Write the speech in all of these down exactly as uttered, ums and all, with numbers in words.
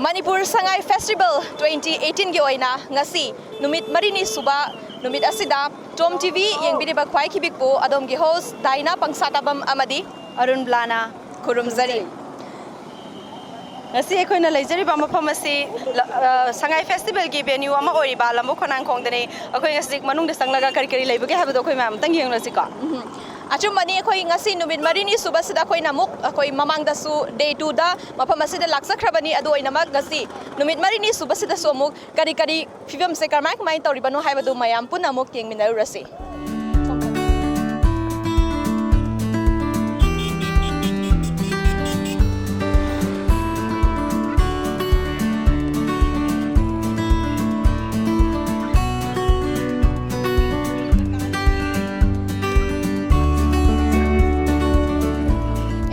Manipur Sangai festival twenty ꯑꯩꯠꯇꯤꯟꯒꯤ ꯑꯣꯏꯅ ꯉꯁꯤ ꯅꯨꯃꯤꯠ ꯃꯔꯤꯅꯤ ꯁꯨꯕ ꯅꯨꯃꯤꯠ ꯑꯁꯤꯗ ꯇꯣꯝ ꯇꯤꯚꯤ ꯌꯦꯡꯕꯤꯔꯤꯕ ꯈ꯭ꯋꯥꯏ ꯈꯤꯕꯤꯛꯄꯨ ꯑꯗꯣꯝꯒꯤ ꯍꯣꯁ ꯗꯥꯏꯅꯥ ꯄꯪꯁꯥꯇꯥꯕꯝ ꯑꯃꯗꯤ ꯑꯔꯨꯟ ꯕ꯭ꯂꯥꯅ ꯈꯨꯔꯨꯝꯖꯔꯤ꯫ ꯉꯁꯤ ꯑꯩꯈꯣꯏꯅ ꯂꯩꯖꯔꯤꯕ ꯃꯐꯝ ꯑꯁꯤ ꯂ-, ꯑ, ꯁꯉꯥꯏ ꯐꯦꯁꯇꯤꯚꯦꯜꯒꯤ ꯚꯦꯅ꯭ꯌꯨ ꯑꯃ ꯑꯣꯏꯔꯤꯕ ꯂꯝꯕꯣꯛ ꯈꯣꯡꯅꯥꯡꯈꯣꯡꯗꯅꯤ꯫ ꯑꯩꯈꯣꯏ ꯉꯁꯤ ꯃꯅꯨꯡꯗ ꯆꯪꯂꯒ ꯀꯔꯤ ꯀꯔꯤ ꯂꯩꯕꯒꯦ ꯍꯥꯏꯕꯗꯣ ꯑꯩꯈꯣꯏ ꯃꯌꯥꯝ ꯑꯝꯇꯪ ꯌꯦꯡꯉꯨꯔꯁꯤꯀꯣ꯫ ꯎꯝ꯫ ꯑꯆꯨꯝꯕꯅꯤ, ꯑꯩꯈꯣꯏ ꯉꯁꯤ ꯅꯨꯃꯤꯠ ꯃꯔꯤꯅꯤ ꯁꯨꯕꯁꯤꯗ ꯑꯩꯈꯣꯏꯅ ꯑꯃꯨꯛ, ꯑꯩꯈꯣꯏ ꯃꯃꯥꯡꯗꯁꯨ ꯗꯦ ꯇꯨꯗ ꯃꯐꯝ ꯑꯁꯤꯗ ꯂꯥꯛꯆꯈ꯭ꯔꯕꯅꯤ꯫ ꯑꯗꯨ ꯑꯣꯏꯅꯃꯛ ꯉꯁꯤ ꯅꯨꯃꯤꯠ ꯃꯔꯤꯅꯤ ꯁꯨꯕꯁꯤꯗꯁꯨ ꯑꯃꯨꯛ ꯀꯔꯤ ꯀꯔꯤ ꯐꯤꯕꯝꯁꯦ ꯀꯔꯝꯍꯥꯏ ꯀꯃꯥꯏꯅ ꯇꯧꯔꯤꯕꯅꯣ ꯍꯥꯏꯕꯗꯨ ꯃꯌꯥꯝ ꯄꯨꯟꯅ ꯑꯃꯨꯛ ꯌꯦꯡꯃꯤꯟꯅꯔꯨꯔꯁꯤ꯫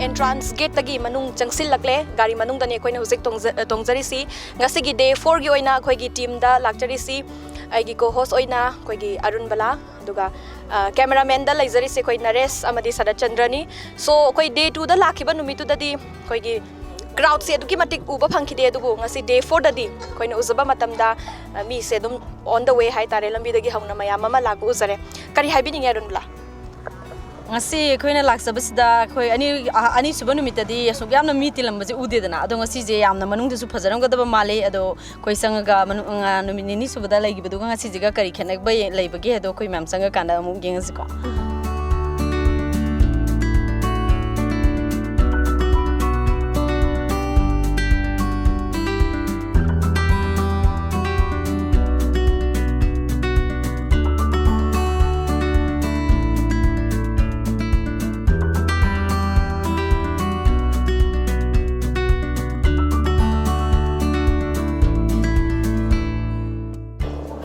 ꯑꯦꯟꯇ꯭ꯔꯥꯟꯁ ꯒꯦꯠꯇꯒꯤ ꯃꯅꯨꯡ ꯆꯪꯁꯤꯜꯂꯛꯂꯦ꯫ ꯒꯥꯔꯤ ꯃꯅꯨꯡꯗꯅꯤ ꯑꯩꯈꯣꯏꯅ ꯍꯧꯖꯤꯛ ꯇꯣꯡꯖ-, ꯇꯣꯡꯖꯔꯤꯁꯤ꯫ ꯉꯁꯤꯒꯤ ꯗꯦ ꯐꯣꯔꯒꯤ ꯑꯣꯏꯅ ꯑꯩꯈꯣꯏꯒꯤ ꯇꯤꯝꯗ ꯂꯥꯛꯆꯔꯤꯁꯤ ꯑꯩꯒꯤ ꯀꯣ ꯍꯣꯁ ꯑꯣꯏꯅ ꯑꯩꯈꯣꯏꯒꯤ ꯑꯔꯨꯟ ꯕꯂꯥ, ꯑꯗꯨꯒ, ꯑ, ꯀꯦꯃꯦꯔꯥꯃꯦꯟꯗ ꯂꯩꯖꯔꯤꯁꯤ ꯑꯩꯈꯣꯏ ꯅꯔꯦꯁ ꯑꯃꯗꯤ ꯁꯔꯠ ꯆꯟꯗ꯭ꯔꯅꯤ꯫ ꯁꯣ ꯑꯩꯈꯣꯏ ꯗꯦ ꯇꯨꯗ ꯂꯥꯛꯈꯤꯕ ꯅꯨꯃꯤꯠꯇꯨꯗꯗꯤ ꯑꯩꯈꯣꯏꯒꯤ ꯀ꯭ꯔꯥꯎꯗꯁꯦ ꯑꯗꯨꯛꯀꯤ ꯃꯇꯤꯛ ꯎꯕ ꯐꯪꯈꯤꯗꯦ, ꯑꯗꯨꯕꯨ ꯉꯁꯤ ꯗꯦ ꯐꯣꯔꯗꯗꯤ ꯑꯩꯈꯣꯏꯅ ꯎꯖꯕ ꯃꯇꯝꯗ, ꯑ, ꯃꯤꯁꯦ ꯑꯗꯨꯝ on the way ꯍꯥꯏꯇꯥꯔꯦ, ꯂꯝꯕꯤꯗꯒꯤ ꯍꯧꯅ ꯃꯌꯥꯝ ꯑꯃ ꯂꯥꯛꯄ ꯎꯖꯔꯦ꯫ ꯀꯔꯤ ꯍꯥꯏꯕꯤꯅꯤꯡꯉꯤ ꯑꯔꯨꯟ ꯕꯂꯥ? ꯉꯁꯤ ꯑꯩꯈꯣꯏꯅ ꯂꯥꯛꯆꯕꯁꯤꯗ ꯑꯩꯈꯣꯏ ꯑꯅꯤ-, ꯑ-, ꯑꯅꯤꯁꯨꯕ ꯅꯨꯃꯤꯠꯇꯗꯤ ꯑꯁꯨꯛ ꯌꯥꯝꯅ ꯃꯤ ꯇꯤꯜꯂꯝꯕꯁꯦ ꯎꯗꯦꯗꯅ꯫ ꯑꯗꯣ ꯉꯁꯤꯁꯦ ꯌꯥꯝꯅ ꯃꯅꯨꯡꯗꯁꯨ ꯐꯖꯔꯝꯒꯗꯕ ꯃꯥꯜꯂꯤ꯫ ꯑꯗꯣ ꯑꯩꯈꯣꯏ ꯆꯪꯉꯒ ꯃꯅꯨꯡ, ꯑ, ꯅꯨꯃꯤꯠ ꯅꯤꯅꯤ ꯁꯨꯕꯗ ꯂꯩꯈꯤꯕꯗꯨꯒ ꯉꯁꯤꯁꯤꯒ ꯀꯔꯤ ꯈꯦꯠꯅꯕ ꯂꯩꯕꯒꯦ ꯍꯥꯏꯗꯣ ꯑꯩꯈꯣꯏ ꯃꯌꯥꯝ ꯆꯪꯉꯀꯥꯟꯗ ꯑꯃꯨꯛ ꯌꯦꯡꯉꯁꯤꯀꯣ꯫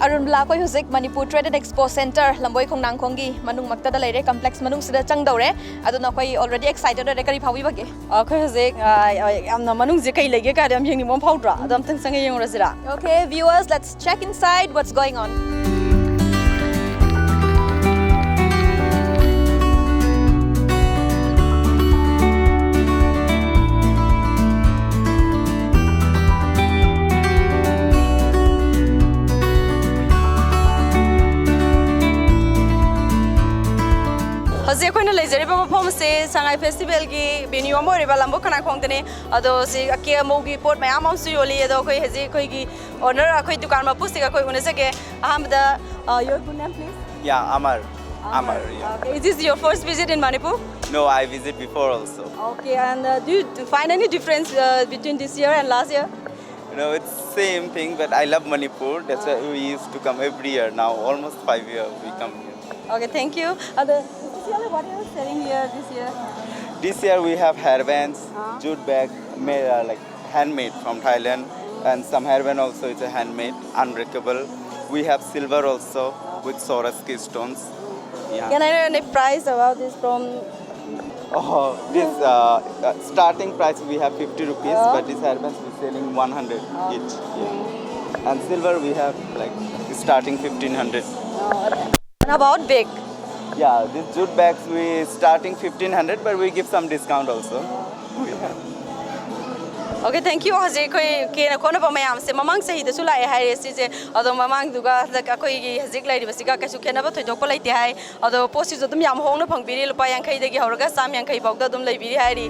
ꯑꯔꯨꯟ ꯕꯂꯥ, ꯑꯩꯈꯣꯏ ꯍꯧꯖꯤꯛ Manipur Trade and Expo Centre ꯂꯝꯕꯣꯏ ꯈꯣꯡꯅꯥꯡꯈꯣꯡꯒꯤ ꯃꯅꯨꯡꯃꯛꯇꯗ ꯂꯩꯔꯦ, ꯀꯝꯄ꯭ꯂꯦꯛꯁ ꯃꯅꯨꯡꯁꯤꯗ ꯆꯪꯗꯧꯔꯦ꯫ ꯑꯗꯨꯅ ꯑꯩꯈꯣꯏ already excited ꯑꯣꯏꯔꯦ꯫ ꯀꯔꯤ ꯐꯥꯎꯕꯤꯕꯒꯦ? ꯑꯩꯈꯣꯏ ꯍꯧꯖꯤꯛ, ꯑ, ꯑ, ꯌꯥꯝꯅ ꯃꯅꯨꯡꯁꯦ ꯀꯩ ꯂꯩꯒꯦ ꯀꯥꯏꯗ ꯌꯥꯝ ꯌꯦꯡꯅꯤꯡꯕ ꯑꯃ ꯐꯥꯎꯗ꯭ꯔꯣ? ꯑꯗꯣ ꯑꯝꯇꯪ ꯆꯪꯉ ꯌꯦꯡꯉꯨꯔꯁꯤꯔꯥ? Okay, viewers, let's check inside what's going on. ꯑꯩꯈꯣꯏꯅ ꯂꯩꯖꯔꯤꯕ ꯃꯐꯝ ꯑꯁꯦ ꯁꯉꯥꯏ ꯐꯦꯁꯇꯤꯚꯦꯜꯒꯤ ꯚꯦꯅ꯭ꯌꯨ ꯑꯃ ꯑꯣꯏꯔꯤꯕ ꯂꯝꯕꯣꯛ ꯈꯣꯡꯅꯥꯡꯈꯣꯡꯗꯅꯤ꯫ ꯑꯗꯣ ꯁꯤ ꯑꯀꯦ ꯑꯃꯧꯒꯤ ꯄꯣꯠ ꯃꯌꯥꯝ ꯑꯃꯁꯨ ꯌꯣꯜꯂꯤ꯫ ꯑꯗꯣ ꯑꯩꯈꯣꯏ ꯍꯧꯖꯤꯛ ꯑꯩꯈꯣꯏꯒꯤ ꯑꯣꯅꯔ, ꯑꯩꯈꯣꯏ ꯗꯨꯀꯥꯟ ꯃꯄꯨꯁꯤꯒ ꯑꯩꯈꯣꯏ ꯎꯅꯖꯒꯦ꯫ ꯑꯍꯥꯟꯕꯗ, uh, your good name, please? Yeah, Amar. Amar, yeah. Okay, is this your first visit in Manipur? No, I visit before also. Okay, and uh, do you find any difference uh, between this year and last year? You know, it's same thing, but I love Manipur. That's why we used to come every year now. Almost five years we come here. Okay, thank you. Uh, the, specifically, what are you selling here this year? This year we have hairbands, jute bag, made, uh, like handmade from Thailand, and some hairband also is a handmade, unbreakable. We have silver also with Swarovski stones. Yeah. Can I know any price about this from? Oh, this uh, uh, starting price we have fifty rupees, but this hairbands we selling one hundred each. Yeah. And silver we have like starting fifteen hundred. And about bag? Yeah, these jute bags we starting fifteen hundred, but we give some discount also. Okay, thank you. ꯍꯧꯖꯤꯛ ꯑꯩꯈꯣꯏ ꯀꯦꯅ ꯈꯣꯠꯅꯕ ꯃꯌꯥꯝꯁꯦ ꯃꯃꯥꯡ ꯆꯍꯤꯗꯁꯨ ꯂꯥꯛꯑꯦ ꯍꯥꯏꯔꯦ ꯁꯤꯁꯦ꯫ ꯑꯗꯣ ꯃꯃꯥꯡꯗꯨꯒ ꯍꯟꯗꯛ ꯑꯩꯈꯣꯏꯒꯤ ꯍꯧꯖꯤꯛ ꯂꯩꯔꯤꯕꯁꯤꯒ ꯀꯩꯁꯨ ꯈꯦꯠꯅꯕ ꯊꯣꯏꯗꯣꯛꯄ ꯂꯩꯇꯦ ꯍꯥꯏ꯫ ꯑꯗꯣ ꯄꯣꯠꯁꯤꯁꯨ ꯑꯗꯨꯝ ꯌꯥꯝ ꯍꯣꯡꯅ ꯐꯪꯕꯤꯔꯤ, ꯂꯨꯄꯥ ꯌꯥꯡꯈꯩꯗꯒꯤ ꯍꯧꯔꯒ ꯆꯥꯝ ꯌꯥꯡꯈꯩ ꯐꯥꯎꯗ ꯑꯗꯨꯝ ꯂꯩꯕꯤꯔꯤ ꯍꯥꯏꯔꯤ꯫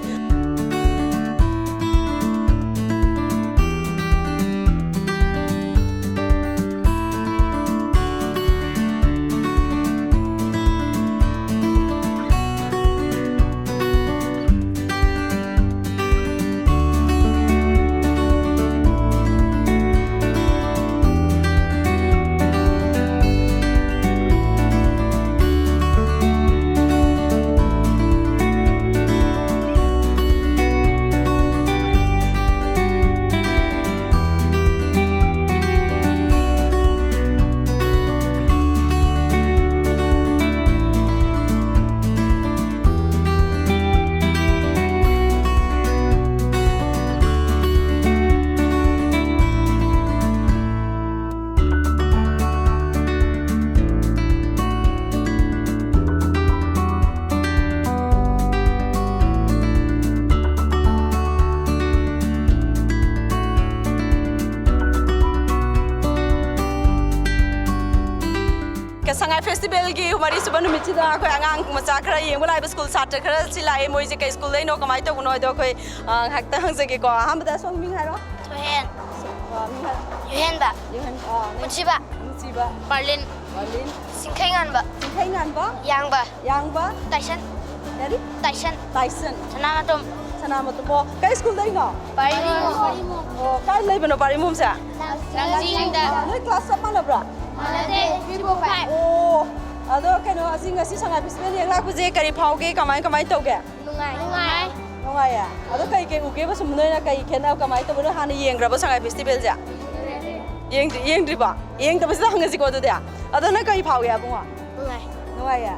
ꯐꯦꯁꯇꯤꯚꯦꯜꯒꯤ ꯃꯔꯤꯁꯨꯕ ꯅꯨꯃꯤꯠꯁꯤꯗ ꯑꯩꯈꯣꯏ ꯑꯉꯥꯡ ꯃꯆꯥ ꯈꯔ ꯌꯦꯡꯕ ꯂꯥꯛꯏꯕ ꯁ꯭ꯀꯨꯜ ꯁꯥꯇ꯭ꯔ ꯈꯔ ꯁꯤ ꯂꯥꯛꯑꯦ꯫ ꯃꯣꯏꯁꯦ ꯀꯩ ꯁ꯭ꯀꯨꯜꯗꯩꯅꯣ, ꯀꯃꯥꯏꯅ ꯇꯧꯕꯅꯣ ꯍꯥꯏꯗꯣ ꯑꯩꯈꯣꯏ ꯑ, ꯉꯥꯏꯍꯥꯛꯇ ꯍꯪꯖꯒꯦꯀꯣ꯫ ꯑꯍꯥꯟꯕꯗ ꯁꯣꯝꯒꯤ ꯃꯤꯡ ꯍꯥꯏꯔꯣ꯫ ꯊꯣꯏꯍꯦꯟ꯫ ꯑ, ꯃꯤꯡ ꯍꯥꯏꯔꯣ꯫ ꯌꯨꯍꯦꯟꯕ꯫ ꯌꯨꯍꯦꯟ-, ꯑ, ꯅꯪ-, ꯄꯨꯟꯁꯤꯕ꯫ ꯅꯨꯡꯁꯤꯕ꯫ ꯄꯥꯔꯂꯤꯟ꯫ ꯄꯥꯔꯂꯤꯟ꯫ ꯁꯤꯡꯈꯩꯉꯥꯟꯕ꯫ ꯁꯤꯡꯈꯩꯉꯥꯟꯕ꯫ ꯌꯥꯡꯕ꯫ ꯌꯥꯡꯕ꯫ ꯇꯥꯏꯁꯟ꯫ ꯀꯔꯤ? ꯇꯥꯏꯁꯟ꯫ ꯇꯥꯏꯁꯟ꯫ ꯁꯅꯥꯃꯇꯣꯝ꯫ ꯁꯅꯥꯃꯇꯣꯝ꯫ ꯑꯣ, ꯀꯩ ꯁ꯭ꯀꯨꯜꯗꯩꯅꯣ? ꯄꯥꯔꯤꯃꯣꯝ꯫ ꯑꯣ, ꯀꯥꯏ ꯂꯩꯕꯅꯣ ꯄꯥꯔꯤꯃꯣꯝꯁꯦ? ꯂꯝꯖꯤꯡꯗ꯫ ꯅꯣꯏ ꯀ꯭ꯂꯥꯁ ꯆꯞ ꯃꯥꯟꯅꯕ꯭ꯔꯥ? ꯃꯥꯟꯅꯗꯦ꯫ Triple five. ꯑꯣ, ꯑꯗꯣ ꯀꯩꯅꯣ, ꯑꯁꯤ ꯉꯁꯤ ꯁꯉꯥꯏ ꯐꯦꯁꯇꯤꯚꯦꯜ ꯌꯦꯡ ꯂꯥꯛꯄꯁꯦ ꯀꯔꯤ ꯐꯥꯎꯒꯦ? ꯀꯃꯥꯏ, ꯀꯃꯥꯏ ꯇꯧꯒꯦ? ꯅꯨꯡꯉꯥꯏ꯫ ꯅꯨꯡꯉꯥꯏ꯫ ꯅꯨꯡꯉꯥꯏꯌꯦ? ꯑꯗꯣ ꯀꯩ ꯀꯩ ꯎꯒꯦꯕ ꯁꯨꯝ? ꯅꯣꯏꯅ ꯀꯩ ꯈꯦꯠꯅꯕ, ꯀꯃꯥꯏ ꯇꯧꯕꯅꯣ? ꯍꯥꯟꯅ ꯌꯦꯡꯈ꯭ꯔꯕꯣ ꯁꯉꯥꯏ ꯐꯦꯁꯇꯤꯚꯦꯜꯁꯦ? ꯌꯦꯡꯗ꯭ꯔꯤ-, ꯌꯦꯡꯗ꯭ꯔꯤꯕꯣ? ꯌꯦꯡꯗꯕꯁꯤꯗ ꯍꯪꯉꯁꯤꯀꯣ ꯑꯗꯨꯗꯤ꯫ ꯑꯗꯣ ꯅꯪ ꯀꯔꯤ ꯐꯥꯎꯒꯦ ꯑꯕꯨꯡꯉꯣ? ꯅꯨꯡꯉꯥꯏ꯫ ꯅꯨꯡꯉꯥꯏꯌꯦ?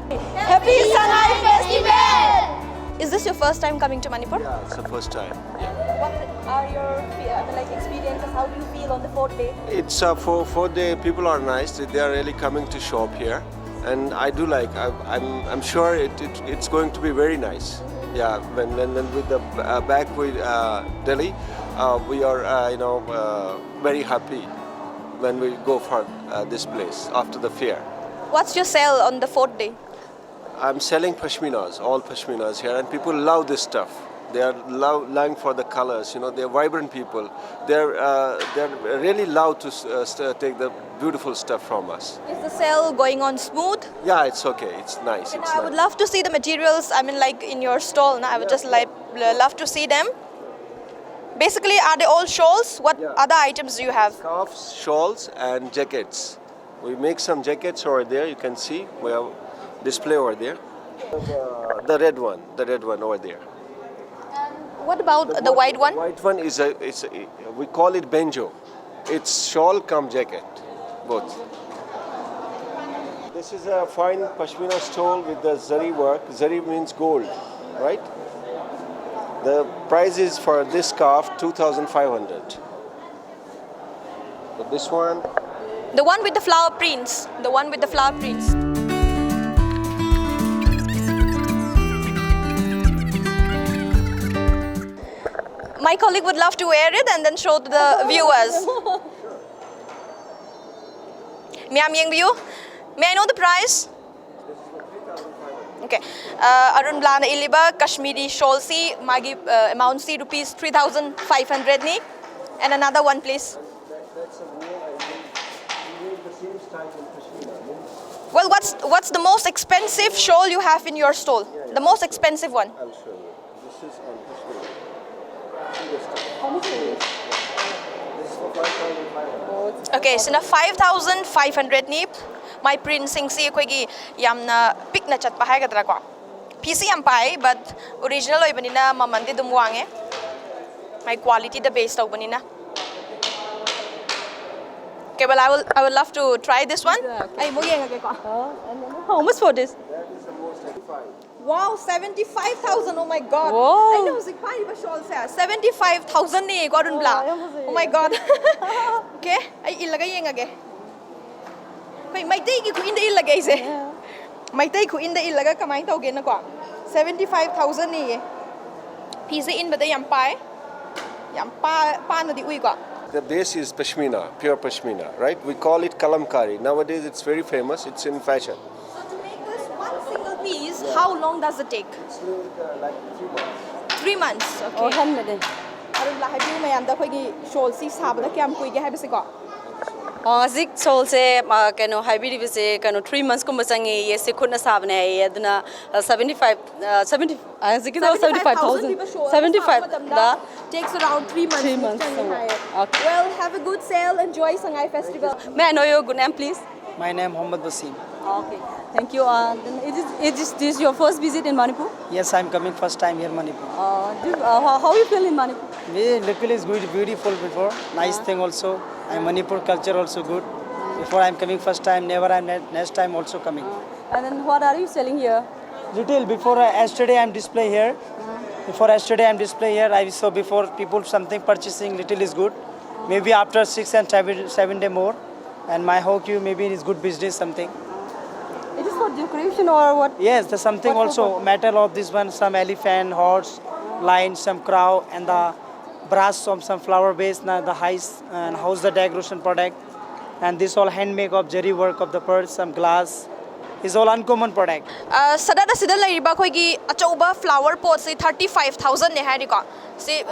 Happy Sangai Festival! Is this your first time coming to Manipur? Yeah, it's the first time. Yeah. What are your fe-, I mean, like, experiences? How do you feel on the fourth day? It's uh, for fourth day. People are nice. They are really coming to shop here, and I do like. I, I'm I'm sure it, it it's going to be very nice. Yeah, when when, when with the uh, back with uh, Delhi, uh, we are uh, you know uh, very happy when we go for uh, this place after the fair. What's your sale on the fourth day? I'm selling pashminas, all pashminas here, and people love this stuff. They are love, loving for the colors. You know, they're vibrant people. They're uh, they're really love to uh, st- take the beautiful stuff from us. Is the sale going on smooth? Yeah, it's okay. It's nice. It's I would nice. Love to see the materials. I mean, like, in your stall, na? I would just like lo- love to see them. Basically, are they all shawls? What Yeah. Other items do you have? Scarves, shawls, and jackets. We make some jackets over there. You can see we have display over there. Uh, the red one, the red one over there. What about the white one? White one is a, it's a, we call it banjo. It's shawl cum jacket, both. This is a fine pashmina stole with the zari work. Zari means gold, right? The price is for this scarf two thousand five hundred. But this one, the one with the flower prints. The one with the flower prints. My colleague would love to wear it and then show to the viewers. ꯃꯌꯥꯝ ꯌꯦꯡꯕꯤꯌꯨ꯫ May I know the price? Okay. Uh, Arun Blana iliba Kashmiri shawl si magi uh, amount si rupees three thousand five hundred ni, and another one, please. Well, what's what's the most expensive shawl you have in your store? The most expensive one. I'll show you. This is on Kashmir. Okay, so na five thousand five hundred ni. My printing si ꯑꯩꯈꯣꯏꯒꯤ ꯌꯥꯝꯅ ꯄꯤꯛꯅ ꯆꯠꯄ ꯍꯥꯏꯒꯗ꯭ꯔꯥꯀꯣ. ꯐꯤꯁꯤ ꯌꯥꯝ ꯄꯥꯏ, but original ꯑꯣꯏꯕꯅꯤꯅ ꯃꯃꯜꯗꯤ ꯑꯗꯨꯝ ꯋꯥꯡꯉꯦ. My quality ꯗ base ꯇꯧꯕꯅꯤꯅ. Okay, well, I will I would love to try this one. ꯑꯩ ꯑꯃꯨꯛ ꯌꯦꯡꯉꯒꯦꯀꯣ. How much for this? Wow, seventy-five thousand. Oh my god. Wow. ꯑꯩꯅ ꯍꯧꯖꯤꯛ ꯄꯥꯏꯔꯤꯕ shawl ꯁꯦ seventy-five thousand ꯅꯦ, ꯑꯔꯨꯟ ꯕ꯭ꯂꯥ. Oh, ꯌꯥꯝ ꯐꯖꯩꯌꯦ. Oh my god. Okay, ꯑꯩ ꯏꯜꯂꯒ ꯌꯦꯡꯉꯒꯦ. ꯑꯩꯈꯣꯏ ꯃꯩꯇꯩꯒꯤ ꯈꯨꯏꯟꯗ ꯏꯜꯂꯒꯦ ꯑꯩꯁꯦ. ꯃꯩꯇꯩ ꯈꯨꯏꯟꯗ ꯏꯜꯂꯒ ꯀꯃꯥꯏꯅ ꯇꯧꯒꯦꯅꯀꯣ, seventy five thousand ꯅꯦꯌꯦ. ꯐꯤꯁꯦ ꯏꯟꯕꯗ ꯌꯥꯝ ꯄꯥꯏ, ꯌꯥꯝ ꯄꯥ ꯄꯥꯅꯗꯤ ꯎꯏꯀꯣ. The base is pashmina, pure pashmina, right? We call it kalamkari. Nowadays it's very famous, it's in fashion. So to make this one single piece, how long does it take? Three months. Okay. Oh, handmade. Arun ꯕ꯭ꯂꯥ, ꯍꯥꯏꯕꯤꯌꯨ ꯃꯌꯥꯝꯗ, ꯑꯩꯈꯣꯏꯒꯤ shawl ꯁꯤ ꯁꯥꯕꯗ ꯀꯌꯥꯝ ꯀꯨꯏꯒꯦ ꯍꯥꯏꯕꯁꯤꯀꯣ. ꯑꯣ, ꯍꯧꯖꯤꯛ shawl ꯁꯦ ꯀꯩꯅꯣ ꯍꯥꯏꯕꯤꯔꯤꯕꯁꯦ ꯀꯩꯅꯣ three months ꯀꯨꯝꯕ ꯆꯪꯉꯦꯌꯦ, ꯁꯤ ꯈꯨꯠꯅ ꯁꯥꯕꯅꯦ ꯍꯥꯏꯌꯦ꯫ ꯑꯗꯨꯅ seventy five seventy ꯍꯧꯖꯤꯛꯀꯤꯗꯣ seventy five thousand. ꯄꯤꯕ shawl ꯑꯃ seventy five ꯁꯥꯕ ꯃꯇꯝꯗ takes around three months Three months ꯆꯪꯉꯦ ꯍꯥꯏꯌꯦ. Okay. Well, have a good sale, enjoy Sangai Festival. May I know your good name, please? My name Mohammad Basim. Okay, thank you. Uh, then is, this, is this this your first visit in Manipur? Yes, I'm coming first time here Manipur. Uh, do, uh, how, how you feel in Manipur? We local is good, beautiful before. Nice thing also. And Manipur culture also good. Before I'm coming first time, never I'm ne- next time also coming. And then what are you selling here? Little before uh, yesterday I'm display here. Before yesterday I'm display here. I saw before people something purchasing. Little is good. Maybe after six and seven, seven day more. And my hope you maybe it's good business something. It is for decoration or what? Yes, the something What also purpose? Metal of this one, some elephant, horse, lion, some crow, and the brass some some flower base, na the highs and house the decoration product. And this all handmade of zari work of the pearls, some glass. Is all uncommon product. ꯁꯗꯠ ꯑꯁꯤꯗ ꯂꯩꯔꯤꯕ ꯑꯩꯈꯣꯏꯒꯤ ꯑꯆꯧꯕ flower pot ꯁꯤ thirty five thousand ꯅꯦ ꯍꯥꯏꯔꯤꯀꯣ꯫ ꯁꯤ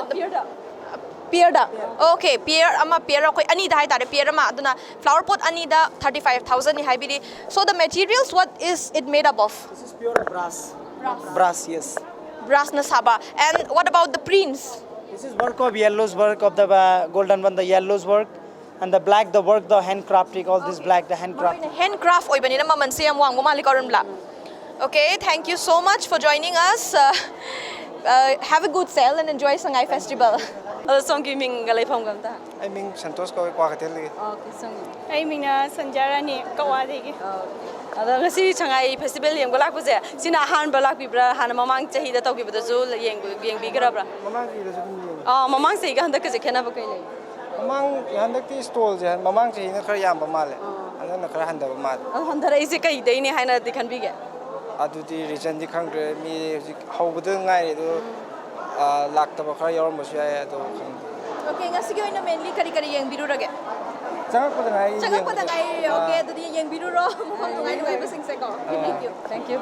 ꯄꯤꯌꯔꯗ꯫ Okay, pair ꯑꯃ, pair ꯑꯩꯈꯣꯏ ꯑꯅꯤꯗ ꯍꯥꯏꯇꯥꯔꯦ, ꯄꯤꯌꯔ ꯑꯃ꯫ ꯑꯗꯨꯅ flower pot ꯑꯅꯤꯗ thirty five thousand ꯅꯤ ꯍꯥꯏꯕꯤꯔꯤ꯫ So the materials, what is it made up of? This is pure brass. Brass, yes. Brass ꯅ ꯁꯥꯕ꯫ And what about the prints? This is work of yellows, work of the uh, golden one, the yellows work, and the black, the work, the handcrafting, all this black, the handcraft. Handcraft ꯑꯣꯏꯕꯅꯤꯅ ꯃꯃꯜꯁꯦ ꯌꯥꯝ ꯋꯥꯡꯕ ꯃꯥꯜꯂꯦꯀꯣ, ꯔꯨꯝꯂꯥ? Okay, thank you so much for joining us. Uh, uh, have a good sale and enjoy Sangai Festival. ꯑꯗꯣ ꯁꯣꯝꯒꯤ ꯃꯤꯡꯒ ꯂꯩꯐꯝꯒ ꯑꯝꯇ꯫ ꯑꯩ ꯃꯤꯡ ꯁꯟꯇꯣꯁ ꯀꯧꯋꯦ, ꯀ꯭ꯋꯥꯀꯩꯊꯦꯜꯗꯒꯤ꯫ Okay, ꯁꯣꯝꯒꯤ꯫ ꯑꯩ ꯃꯤꯡꯅ ꯁꯟꯖꯥꯔꯥꯅꯤ, ꯀꯛꯋꯥꯗꯒꯤ꯫ ꯑꯗꯣ ꯉꯁꯤ ꯁꯉꯥꯏ ꯐꯦꯁꯇꯤꯚꯦꯜ ꯌꯦꯡꯕ ꯂꯥꯛꯄꯁꯦ ꯁꯤꯅ ꯑꯍꯥꯟꯕ ꯂꯥꯛꯄꯤꯕ꯭ꯔꯥ? ꯍꯥꯟꯅ ꯃꯃꯥꯡ ꯆꯍꯤꯗ ꯇꯧꯈꯤꯕꯗꯁꯨ ꯌꯦꯡꯕ- ꯌꯦꯡꯕꯤꯈ꯭ꯔꯕ꯭ꯔꯥ? ꯃꯃꯥꯡ ꯆꯍꯤꯗꯁꯨ ꯑꯗꯨꯝ ꯌꯦꯡꯉꯤ꯫ ꯑꯥ, ꯃꯃꯥꯡ ꯆꯍꯤꯒ ꯍꯟꯗꯛꯀꯁꯦ ꯈꯦꯠꯅꯕ ꯀꯩ ꯂꯩ? ꯃꯃꯥꯡ ꯍꯟꯗꯛꯇꯤ ꯁ꯭ꯇꯣꯜꯁꯦ ꯃꯃꯥꯡ ꯆꯍꯤꯅ ꯈꯔ ꯌꯥꯝꯕ ꯃꯥꯜꯂꯦ, ꯍꯟꯗꯛꯅ ꯈꯔ ꯍꯟꯊꯕ ꯃꯥꯜꯂꯦ꯫ ꯑꯗꯣ ꯍꯟꯊꯔꯛꯏꯁꯦ ꯀꯩꯗꯩꯅꯦ ꯍꯥꯏꯅꯗꯤ ꯈꯟꯕꯤꯒꯦ? ꯑꯗꯨꯗꯤ ꯔꯤꯖꯟꯗꯤ ꯈꯪꯗ꯭ꯔꯦ, ꯃꯤ ꯍꯧꯖꯤꯛ ꯍꯧꯕꯗ ꯉꯥꯏꯔꯤ꯫ ꯑꯗꯣ ꯑꯥ, ꯂꯥꯛꯇꯕ ꯈꯔ ꯌꯥꯎꯔꯝꯕꯁꯨ ꯌꯥꯏ, ꯑꯗꯣ ꯈꯪꯗꯦ꯫ Okay, ꯉꯁꯤꯒꯤ ꯑꯣꯏꯅ mainly ꯀꯔꯤ ꯀꯔꯤ ꯌꯦꯡꯕꯤꯔꯨꯔꯒꯦ? ꯆꯪꯉꯛꯄꯗ ꯉꯥꯏꯔꯤ꯫ ꯆꯪꯉꯛꯄꯗ ꯌꯦꯡꯕꯗꯤ꯫ ꯉꯥꯏꯔꯤ꯫ Okay, ꯑꯥ, ꯑꯗꯨꯗꯤ ꯌꯦꯡꯕꯤꯔꯨꯔꯣ ꯃꯐꯝ ꯅꯨꯡꯉꯥꯏ ꯅꯨꯡꯉꯥꯏꯕꯁꯤꯡꯁꯦꯀꯣ꯫ Thank you. Thank you.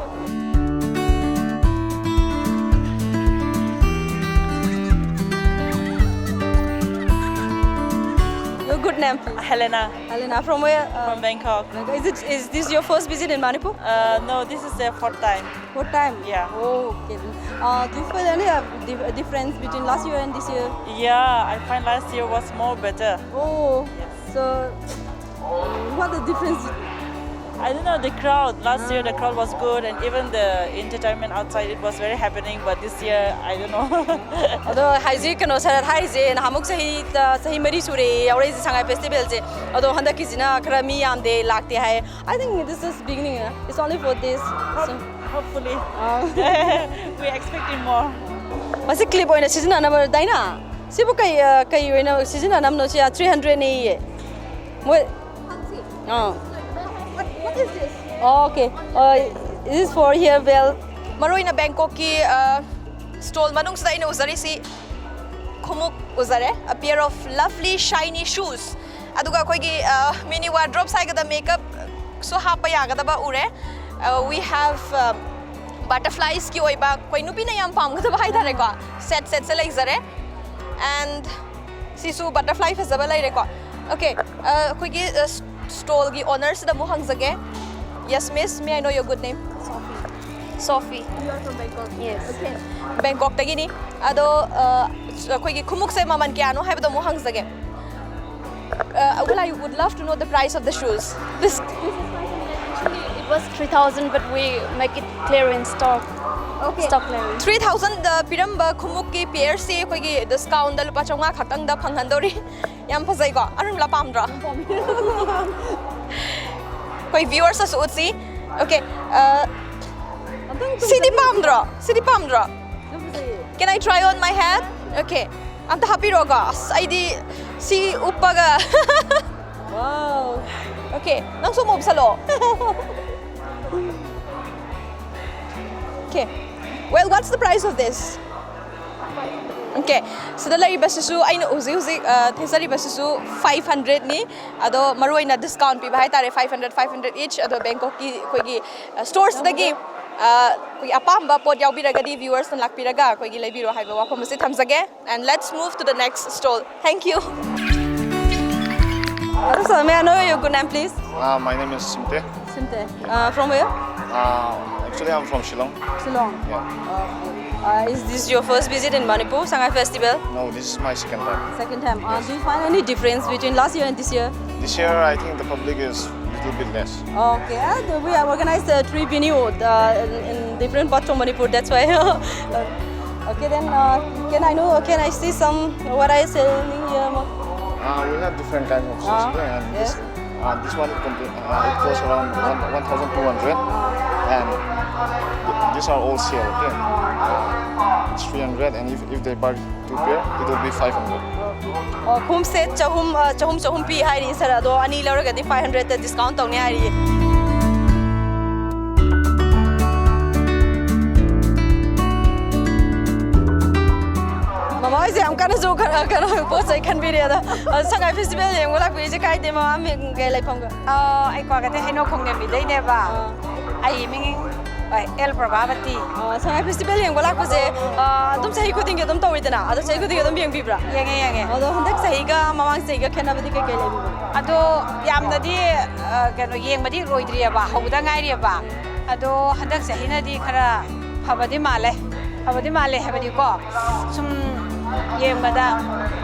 Your good name, please. Helena Helena, from where? Uh, from Bangkok. Is it, is this your first visit in Manipur? Uh, no, this is the fourth time. What time? Yeah. Oh, okay. Uh, do you feel any uh, dif- difference between last year and this year? Yeah, I find last year was more better. Oh, so what the difference? I don't know, the crowd. Last year the crowd was good, and even the entertainment outside, it was very happening. But this year, I don't know. ꯑꯗꯣ ꯍꯥꯏꯖꯤꯛ ꯀꯩꯅꯣ ꯁꯔꯠ ꯍꯥꯏꯔꯤꯁꯦ ꯅꯍꯥꯟꯃꯨꯛ ꯆꯍꯤ ꯆꯍꯤ ꯃꯔꯤ ꯁꯨꯔꯦ ꯌꯥꯎꯔꯛꯏꯁꯦ ꯁꯉꯥꯏ ꯐꯦꯁꯇꯤꯚꯦꯜꯁꯦ꯫ ꯑꯗꯣ ꯍꯟꯗꯛꯀꯤꯁꯤꯅ ꯈꯔ ꯃꯤ ꯌꯥꯝꯗꯦ, ꯂꯥꯛꯇꯦ ꯍꯥꯏ꯫ I think this is beginning. It's only for this. So, Hopefully, uh, we're expecting more. ꯃꯁꯤ ꯀ꯭ꯂꯤꯞ ꯑꯣꯏꯅ ꯁꯤꯖꯤꯟꯅꯅꯕ ꯗꯥꯏꯅꯥ꯫ ꯁꯤꯕꯨ ꯀꯩ ꯑ, ꯀꯩ ꯑꯣꯏꯅ ꯁꯤꯖꯤꯟꯅꯅꯕꯅꯣ? ꯁꯤ three hundred ꯅꯦꯌꯦ꯫ ꯃꯣꯏ ꯑꯥ꯫ Okay. Uh, this is for hair belt. ꯃꯔꯨ ꯑꯣꯏꯅ ꯕꯦꯡꯀꯣꯛꯀꯤ ꯁ꯭ꯇꯣꯜ ꯃꯅꯨꯡꯁꯤꯗ ꯑꯩꯅ ꯎꯖꯔꯤꯁꯤ ꯈꯣꯡꯎꯞ ꯎꯖꯔꯦ, a pair of lovely shiny shoes. ꯑꯗꯨꯒ ꯑꯩꯈꯣꯏꯒꯤ ꯃꯤꯅꯤ ꯋꯥꯔꯗ꯭ꯔꯣꯞꯁ ꯍꯥꯏꯒꯗ ꯃꯦꯀꯞꯁꯨ ꯍꯥꯞꯄ ꯌꯥꯒꯗꯕ ꯎꯔꯦ꯫ We have butterflies ꯀꯤ ꯑꯣꯏꯕ ꯑꯩꯈꯣꯏ ꯅꯨꯄꯤꯅ ꯌꯥꯝ ꯄꯥꯝꯒꯗꯕ ꯍꯥꯏꯇꯥꯔꯦꯀꯣ, ꯁꯦꯠ ꯁꯦꯠꯁꯦ ꯂꯩꯖꯔꯦ꯫ And ꯁꯤꯁꯨ ꯕꯇꯔꯐ꯭ꯂꯥꯏ ꯐꯖꯕ ꯂꯩꯔꯦꯀꯣ꯫ ꯑꯣꯀꯦ, ꯑꯩꯈꯣꯏꯒꯤ ꯁ꯭ꯇꯣꯜꯒꯤ ꯑꯣꯅꯔꯁꯤꯗ ꯑꯃꯨꯛ ꯍꯪꯖꯒꯦ꯫ Yes, miss, may I know your good name? Sophie. You are from Bangkok? Yes. Okay. ꯕꯦꯡꯀꯣꯛꯇꯒꯤꯅꯤ꯫ ꯑꯗꯣ ꯑꯩꯈꯣꯏꯒꯤ ꯈꯨꯃꯨꯛꯁꯦ ꯃꯃꯜ ꯀꯌꯥꯅꯣ ꯍꯥꯏꯕꯗꯣ ꯑꯃꯨꯛ ꯍꯪꯖꯒꯦ꯫ Uh, well, I would love to know the price of the shoes. This It was three thousand, but we make it clearance stock. Okay. Stock clearance. Three thousand ꯄꯤꯔꯝꯕ ꯈꯨꯃꯨꯛꯀꯤ ꯄꯤꯌꯔꯁꯤ ꯑꯩꯈꯣꯏꯒꯤ ꯗꯤꯁꯀꯥꯎꯟꯗ ꯂꯨꯄꯥ ꯆꯥꯝꯃꯉꯥ ꯈꯛꯇꯪꯗ ꯐꯪꯍꯟꯗꯧꯔꯤ꯫ ꯌꯥꯝ ꯐꯖꯩꯀꯣ? ꯑꯔꯨꯟꯂꯥ ꯄꯥꯝꯗ꯭ꯔꯣ? ꯑꯩꯈꯣꯏ ꯚꯤꯌꯨꯋꯔꯁꯇꯁꯨ ꯎꯠꯁꯤ꯫ Okay. Uh, CD ꯄꯥꯝꯗ꯭ꯔꯣ? CD ꯄꯥꯝꯗ꯭ꯔꯣ? Can I try on my hat? Okay. ꯑꯝꯇ ꯍꯥꯞꯄꯤꯔꯣꯀꯣ꯫ ꯑꯁ, ꯑꯩꯗꯤ ꯁꯤ ꯎꯞꯄꯒ Wow. Okay, ꯅꯪꯁꯨ ꯑꯃꯨꯛ ꯎꯞꯁꯜꯂꯣ꯫ Okay. Well, what's the price of this? Okay. ꯁꯤꯗ ꯂꯩꯔꯤꯕꯁꯤꯁꯨ ꯑꯩꯅ ꯍꯧꯖꯤꯛ ꯍꯧꯖꯤꯛ ꯊꯦꯠꯆꯔꯤꯕꯁꯤꯁꯨ ꯐꯥꯏꯚ ꯍꯟꯗ꯭ꯔꯦꯠꯅꯤ꯫ ꯑꯗꯣ ꯃꯔꯨꯑꯣꯏꯅ ꯗꯤꯁꯀꯥꯎꯟ ꯄꯤꯕ ꯍꯥꯏꯇꯥꯔꯦ, ꯐꯥꯏꯚ ꯍꯟꯗ꯭ꯔꯦꯠ, ꯐꯥꯏꯚ ꯍꯟꯗ꯭ꯔꯦꯠ ꯏꯆ꯫ ꯑꯗꯣ ꯕꯦꯡꯀꯣꯛꯀꯤ ꯑꯩꯈꯣꯏꯒꯤ ꯁ꯭ꯇꯣꯔꯁꯤꯗꯒꯤ ꯑꯩꯈꯣꯏꯒꯤ ꯑꯄꯥꯝꯕ ꯄꯣꯠ ꯌꯥꯎꯕꯤꯔꯒꯗꯤ ꯚꯤꯌꯨꯋꯔꯁꯅ ꯂꯥꯛꯄꯤꯔꯒ ꯑꯩꯈꯣꯏꯒꯤ ꯂꯩꯕꯤꯔꯣ ꯍꯥꯏꯕ ꯋꯥꯐꯝ ꯑꯁꯤ ꯊꯝꯖꯒꯦ꯫ And let's move to the next stall. Thank you. Hello, sir. May I know your good name, please? Uh, my name is Simte. Simte. Uh, from where? Uh, actually, I'm from Shillong. Shillong. Yeah. Okay. Uh, is this your first visit in Manipur, Sangai Festival? No, this is my second time. Second time. Uh, do you find any difference between last year and this year? This year, I think the public is a little bit less. Okay, and we have organized uh, three venue uh, in, in different parts of Manipur. That's why. Okay, then uh, can I know? Can I see some what are you selling here? Uh, we have different kinds of shoes Ah, here, and yes. this, uh, this one it, complete, uh, it costs around one, one thousand two hundred, and th- these are all sale. Okay, uh, it's three hundred, and if, if they buy two pair, it will be five hundred. ꯑꯣ, ꯈꯨꯝꯁꯦ ꯆꯍꯨꯝ ꯑ, ꯆꯍꯨꯝ ꯆꯍꯨꯝ ꯄꯤ ꯍꯥꯏꯔꯤ ꯁꯥꯔ, ꯑꯗꯣ ꯑꯅꯤ ꯂꯧꯔꯒꯗꯤ five ꯍꯟꯗ꯭ꯔꯦꯠꯇ discount ꯇꯧꯅꯤ ꯍꯥꯏꯔꯤ꯫ ꯃꯃꯥ ꯍꯣꯏ ꯁꯦ ꯌꯥꯝ ꯀꯟꯅꯁꯨ ꯈꯔ ꯀꯩꯅꯣ ꯄꯣꯠ ꯆꯩ ꯈꯟꯕꯤꯔꯦ ꯑꯗꯣ, ꯑ, ꯁꯉꯥꯏ ꯐꯦꯁꯇꯤꯚꯦꯜ ꯌꯦꯡꯕ ꯂꯥꯛꯄꯤꯔꯤꯁꯦ ꯀꯥꯏꯗꯩ, ꯃꯃꯥ ꯃꯤꯡ ꯀꯩ ꯂꯩꯐꯝꯒ? ꯑ, ꯑꯩ ꯀ꯭ꯋꯥꯀꯩꯊꯦꯜ ꯍꯩꯅꯧ ꯈꯣꯡꯅꯦꯝꯕꯤꯗꯩꯅꯦꯕ꯫ ꯑꯥ꯫ ꯑꯩ ꯃꯤꯡ, ꯑ, ꯑꯦꯜ ꯄ꯭ꯔꯚꯥꯕꯇꯤ꯫ ꯑ, ꯁꯉꯥꯏ ꯐꯦꯁꯇꯤꯚꯦꯜ ꯌꯦꯡꯕ ꯂꯥꯛꯄꯁꯦ, ꯑ, ꯑꯗꯨꯝ ꯆꯍꯤ ꯈꯨꯗꯤꯡꯒꯤ ꯑꯗꯨꯝ ꯇꯧꯋꯤꯗꯅ, ꯑꯗꯣ ꯆꯍꯤ ꯈꯨꯗꯤꯡꯒꯤ ꯑꯗꯨꯝ ꯌꯦꯡꯕꯤꯕ꯭ꯔꯥ? ꯌꯦꯡꯉꯦ, ꯌꯦꯡꯉꯦ꯫ ꯑꯗꯣ ꯍꯟꯗꯛ ꯆꯍꯤꯒ ꯃꯃꯥꯡ ꯆꯍꯤꯒ ꯈꯦꯠꯅꯕꯗꯤ ꯀꯩ ꯀꯩ ꯂꯩꯕꯤꯕꯅꯣ? ꯑꯗꯣ ꯌꯥꯝꯅꯗꯤ, ꯑ, ꯀꯩꯅꯣ, ꯌꯦꯡꯕꯗꯤ ꯂꯣꯏꯗ꯭ꯔꯤꯑꯕ, ꯍꯧꯕꯗ ꯉꯥꯏꯔꯤꯑꯕ꯫ ꯑꯗꯣ ꯍꯟꯗꯛ ꯆꯍꯤꯅꯗꯤ ꯈꯔ ꯐꯕꯗꯤ ꯃꯥꯜꯂꯦ꯫ ꯐꯕꯗꯤ ꯃꯥꯜꯂꯦ ꯍꯥꯏꯕꯗꯤꯀꯣ, ꯁꯨꯝ ꯌꯦꯡꯕꯗ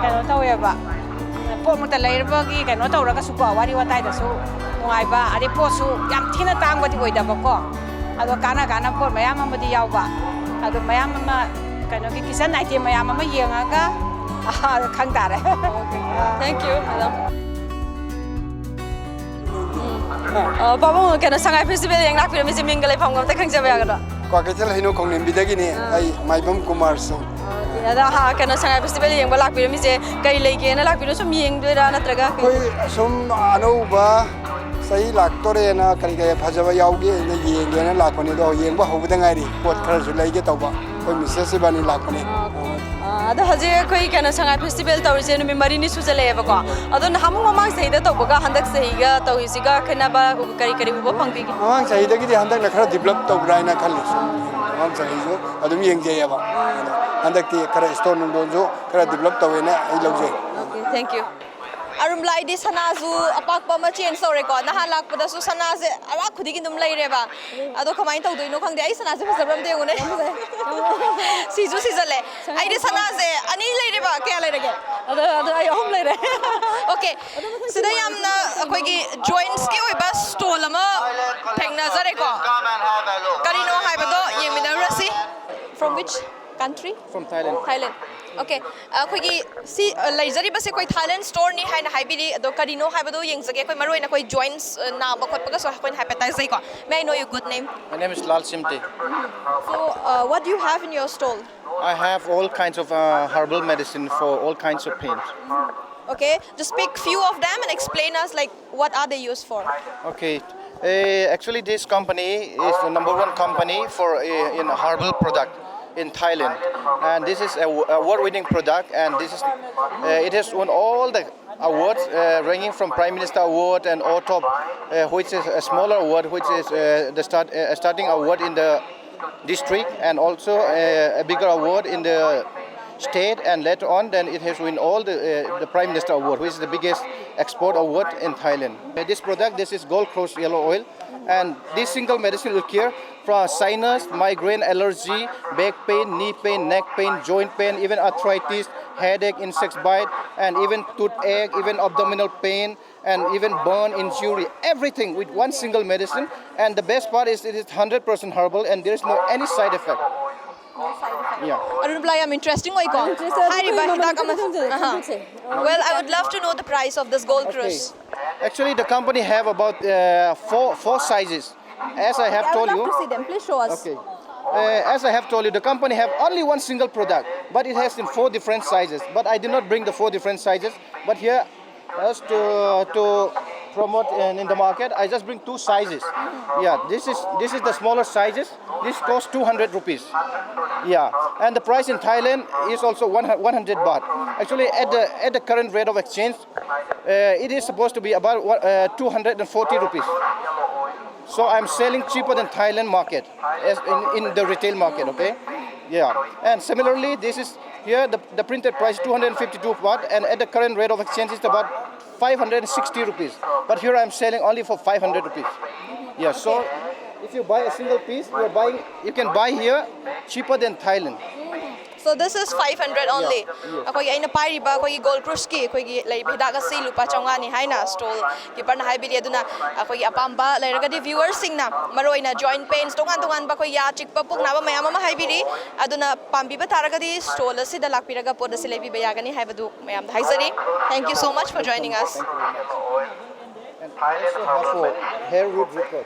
ꯀꯩꯅꯣ ꯇꯧꯋꯦꯕ, ꯄꯣꯠꯃꯛꯇ ꯂꯩꯔꯕꯒꯤ ꯀꯩꯅꯣ ꯇꯧꯔꯒꯁꯨꯀꯣ, ꯋꯥꯔꯤ ꯋꯥꯇꯥꯏꯗꯁꯨ ꯅꯨꯡꯉꯥꯏꯕ, ꯑꯗꯩ ꯄꯣꯠꯁꯨ ꯌꯥꯝ ꯊꯤꯅ ꯇꯥꯡꯕꯗꯤ ꯑꯣꯏꯗꯕꯀꯣ, ꯑꯗꯣ ꯀꯥꯟꯅ ꯀꯥꯟꯅꯕ ꯄꯣꯠ ꯃꯌꯥꯝ ꯑꯃꯗꯤ ꯌꯥꯎꯕ, ꯑꯗꯣ ꯃꯌꯥꯝ ꯑꯃ ꯀꯩꯅꯣꯒꯤ ꯀꯤꯠꯆꯟ ꯑꯥꯏꯇꯦꯝ ꯃꯌꯥꯝ ꯑꯃ ꯌꯦꯡꯉꯒ ꯈꯪ ꯇꯥꯔꯦ꯫ Thank you, madam. ꯎꯝ꯫ ꯑ, ꯄꯥꯕꯨꯡ, ꯀꯩꯅꯣ, ꯁꯉꯥꯏ ꯐꯦꯁꯇꯤꯚꯦꯜ ꯌꯦꯡ ꯂꯥꯛꯄꯤꯔꯝꯃꯤꯁꯦ ꯃꯤꯡꯒ ꯂꯩꯐꯝꯒ ꯑꯝꯇ ꯈꯪꯖꯕ ꯌꯥꯒꯗ꯭ꯔꯣ? ꯀ꯭ꯋꯥꯀꯩꯊꯦꯜ ꯍꯩꯅꯧ ꯈꯣꯡꯅꯦꯝꯕꯤꯗꯒꯤꯅꯦ꯫ ꯑꯥ꯫ ꯑꯩ ꯃꯥꯏꯕꯝ ꯀꯨꯃꯥꯔ ꯁꯤꯡ꯫ ꯑꯣꯀꯦ꯫ ꯑꯗꯣ, ꯍꯥ, ꯀꯩꯅꯣ, ꯁꯉꯥꯏ ꯐꯦꯁꯇꯤꯚꯦꯜ ꯌꯦꯡꯕ ꯂꯥꯛꯄꯤꯔꯝꯃꯤꯁꯦ ꯀꯩ ꯂꯩꯒꯦꯅ ꯂꯥꯛꯄꯤꯔꯣ? ꯁꯨꯝ ꯌꯦꯡꯗꯣꯏꯔꯥ ꯅꯠꯇ꯭ꯔꯒ ꯀꯩ? ꯑꯩꯈꯣꯏ ꯁꯨꯝ ꯑꯅꯧꯕ ꯆꯍꯤ ꯂꯥꯛꯇꯣꯔꯦꯅ ꯀꯔꯤ ꯀꯔꯤ ꯐꯖꯕ ꯌꯥꯎꯒꯦꯅ ꯌꯦꯡꯒꯦꯅ ꯂꯥꯛꯄꯅꯦ, ꯑꯗꯣ ꯌꯦꯡꯕ ꯍꯧꯕꯗ ꯉꯥꯏꯔꯤ꯫ ꯄꯣꯠ ꯈꯔꯁꯨ ꯂꯩꯒꯦ ꯇꯧꯕ꯫ ꯑꯩꯈꯣꯏ ꯃꯤꯁꯦꯁ ꯏꯕꯥꯅꯤ ꯂꯥꯛꯄꯅꯦ꯫ ꯑꯥ, ꯑꯗꯣ ꯍꯧꯖꯤꯛ ꯑꯩꯈꯣꯏ, ꯀꯩꯅꯣ, ꯁꯉꯥꯏ ꯐꯦꯁꯇꯤꯚꯦꯜ ꯇꯧꯔꯤꯁꯦ ꯅꯨꯃꯤꯠ ꯃꯔꯤꯅꯤ ꯁꯨꯖꯜꯂꯛꯑꯦꯕꯀꯣ꯫ ꯑꯗꯣ ꯅꯍꯥꯟꯃꯨꯛ ꯃꯃꯥꯡ ꯆꯍꯤꯗ ꯇꯧꯕꯒ ꯍꯟꯗꯛ ꯆꯍꯤꯒ ꯇꯧꯔꯤꯁꯤꯒ ꯈꯦꯠꯅꯕ ꯀꯔꯤ ꯀꯔꯤ ꯎꯕ ꯐꯪꯕꯤꯒꯦ? ꯃꯃꯥꯡ ꯆꯍꯤꯗꯒꯤꯗꯤ ꯍꯟꯗꯛꯅ ꯈꯔ ꯗꯤꯕꯂꯞ ꯇꯧꯕ꯭ꯔꯥ ꯍꯥꯏꯅ ꯈꯜꯂꯤ꯫ ꯁꯨꯝ ꯃꯃꯥꯡ ꯆꯍꯤꯁꯨ ꯑꯗꯨꯝ ꯌꯦꯡꯖꯩꯌꯦꯕ꯫ ꯑꯗꯣ ꯍꯟꯗꯛꯇꯤ ꯈꯔ ꯏꯁꯇꯣꯟ ꯅꯨꯡꯗꯣꯟꯁꯨ ꯈꯔ ꯗꯤꯕꯂꯞ ꯇꯧꯋꯦꯅ ꯑꯩ ꯂꯧꯖꯩ꯫ Okay, thank you. ꯑꯔꯨꯝꯂꯥꯏꯗꯤ ꯁꯅꯥꯁꯨ ꯑꯄꯥꯛꯄ ꯑꯃ ꯆꯦꯟꯖ ꯇꯧꯔꯦꯀꯣ꯫ ꯅꯍꯥꯟ ꯂꯥꯛꯄꯗꯁꯨ ꯁꯅꯥꯁꯦ ꯑꯔꯥꯛ ꯈꯨꯗꯤꯡꯒꯤ ꯑꯗꯨꯝ ꯂꯩꯔꯦꯕ꯫ ꯑꯗꯣ ꯀꯃꯥꯏꯅ ꯇꯧꯗꯣꯏꯅꯣ ꯈꯪꯗꯦ꯫ ꯑꯩ ꯁꯅꯥꯁꯦ ꯐꯖꯕ꯭ꯔꯥ ꯑꯝꯇ ꯌꯦꯡꯉꯨꯅꯦ꯫ ꯁꯤꯁꯨ ꯁꯤꯖꯜꯂꯦ꯫ ꯑꯩꯗꯤ ꯁꯅꯥꯁꯦ ꯑꯅꯤ ꯂꯩꯔꯦꯕ꯫ ꯀꯌꯥ ꯂꯩꯔꯒꯦ? ꯑꯗꯣ, ꯑꯗꯣ ꯑꯩ ꯑꯍꯨꯝ ꯂꯩꯔꯦ꯫ Okay꯫ ꯁꯤꯗ ꯌꯥꯝꯅ ꯑꯩꯈꯣꯏꯒꯤ ꯖꯣꯏꯟꯁꯀꯤ ꯑꯣꯏꯕ ꯁ꯭ꯇꯣꯜ ꯑꯃ ꯊꯦꯡꯅꯖꯔꯦꯀꯣ꯫ ꯀꯔꯤꯅꯣ ꯍꯥꯏꯕꯗꯣ ꯌꯦꯡꯃꯤꯟꯅꯔꯨꯔꯁꯤ꯫ From which country? From Thailand. Thailand. Okay. ꯑꯩꯈꯣꯏꯒꯤ ꯁꯤ, ꯑ, ꯂꯩꯖꯔꯤꯕꯁꯦ ꯑꯩꯈꯣꯏ Thailand store ꯅꯤ ꯍꯥꯏꯅ ꯍꯥꯏꯕꯤꯔꯤ꯫ ꯑꯗꯣ ꯀꯔꯤꯅꯣ ꯍꯥꯏꯕꯗꯣ ꯌꯦꯡꯖꯒꯦ꯫ ꯑꯩꯈꯣꯏ ꯃꯔꯨ ꯑꯣꯏꯅ ꯑꯩꯈꯣꯏ ꯖꯣꯏꯟꯁ, ꯑ, ꯅꯥꯕ ꯈꯣꯠꯄꯒꯁꯨ ꯑꯩꯈꯣꯏꯅ ꯍꯥꯏꯐꯦꯠ ꯇꯥꯛꯆꯩꯀꯣ꯫ May I know your good name? My name is Lal Simte. So, uh, what do you have in your stall? I have all kinds of, uh, herbal medicine for all kinds of pains. Okay, just pick few of them and explain us, like, what are they used for? Okay, uh, actually this company is the number one company for, uh, in herbal product. in Thailand. And this is a award-winning product, and this is uh, it has won all the awards, uh, ranging from Prime Minister Award and OTOP, uh, which is a smaller award, which is uh, the start, uh, starting award in the district, and also uh, a bigger award in the state. And later on, then it has won all the uh, the Prime Minister Award, which is the biggest export award in Thailand. Uh, this product, this is Gold Crush Yellow Oil, and this single medicine will cure from sinus, migraine, allergy, back pain, knee pain, neck pain, joint pain, even arthritis, headache, insect bite, and even toothache, even abdominal pain, and even burn injury. Everything with one single medicine. And the best part is it is hundred percent herbal and there is no any side effect. Yeah. ꯑꯔꯨꯟꯕꯂꯥ, ꯌꯥꯝ interesting ꯑꯣꯏꯀꯣ? Interesting ꯑꯣꯏ꯫ ꯍꯥꯏꯔꯤꯕ ꯀꯩꯅꯣ ꯍꯤꯗꯥꯛ ꯑꯃ ꯃꯈꯜ ꯃꯈꯜ ꯑꯍꯥ꯫ ꯈꯪꯗꯣꯛꯁꯦ꯫ Well, I would love to know the price of this Gold Crush. Actually, the company have about uh, four four sizes. As I have I would told love you. To see them. Please show us. Okay. Uh, as I have told you, the company have only one single product, but it has in four different sizes. But I did not bring the four different sizes. But here, as to to promote in, in the market, I just bring two sizes. Yeah, this is this is the smaller sizes. This costs two hundred rupees. Yeah, and the price in Thailand is also one, one hundred baht. Actually, at the at the current rate of exchange, uh, it is supposed to be about uh, two hundred and forty rupees. So I'm selling cheaper than Thailand market, as in, in the retail market, okay? Yeah. And similarly, this is here the, the printed price two hundred fifty-two baht, and at the current rate of exchange, it's about five hundred sixty rupees. But here I'm selling only for five hundred rupees. Yeah. So if you buy a single piece, you're buying. You can buy here cheaper than Thailand. So this is five hundred only. ꯑꯩꯈꯣꯏꯒꯤ ꯑꯩꯅ ꯄꯥꯏꯔꯤꯕ ꯑꯩꯈꯣꯏꯒꯤ Gold Crushꯀꯤ ꯑꯩꯈꯣꯏꯒꯤ ꯂꯩꯔꯤꯕ ꯍꯤꯗꯥꯛ ꯑꯁꯤ ꯂꯨꯄꯥ ꯆꯥꯝꯃꯉꯥꯅꯤ ꯍꯥꯏꯅ ꯁ꯭ꯇꯣꯜ ꯀꯤꯄꯔꯅ ꯍꯥꯏꯕꯤꯔꯤ꯫ ꯑꯗꯨꯅ ꯑꯩꯈꯣꯏꯒꯤ ꯑꯄꯥꯝꯕ ꯂꯩꯔꯒꯗꯤ ꯚ꯭ꯌꯨꯋꯔꯁꯤꯡꯅ ꯃꯔꯨꯑꯣꯏꯅ joint pains, ꯇꯣꯉꯥꯟ ꯇꯣꯉꯥꯟꯕ ꯑꯩꯈꯣꯏ ꯌꯥ ꯆꯤꯛꯄ, ꯄꯨꯛ ꯅꯥꯕ ꯃꯌꯥꯝ ꯑꯃ ꯍꯥꯏꯕꯤꯔꯤ꯫ ꯑꯗꯨꯅ ꯄꯥꯝꯕꯤꯕ ꯇꯥꯔꯒꯗꯤ ꯁ꯭ꯇꯣꯜ ꯑꯁꯤꯗ ꯂꯥꯛꯄꯤꯔꯒ ꯄꯣꯠ ꯑꯁꯤ ꯂꯩꯕꯤꯕ ꯌꯥꯒꯅꯤ ꯍꯥꯏꯕꯗꯨ ꯃꯌꯥꯝꯗ ꯍꯥꯏꯖꯔꯤ꯫ Thank you so much for joining us. And I also have for hair root repair.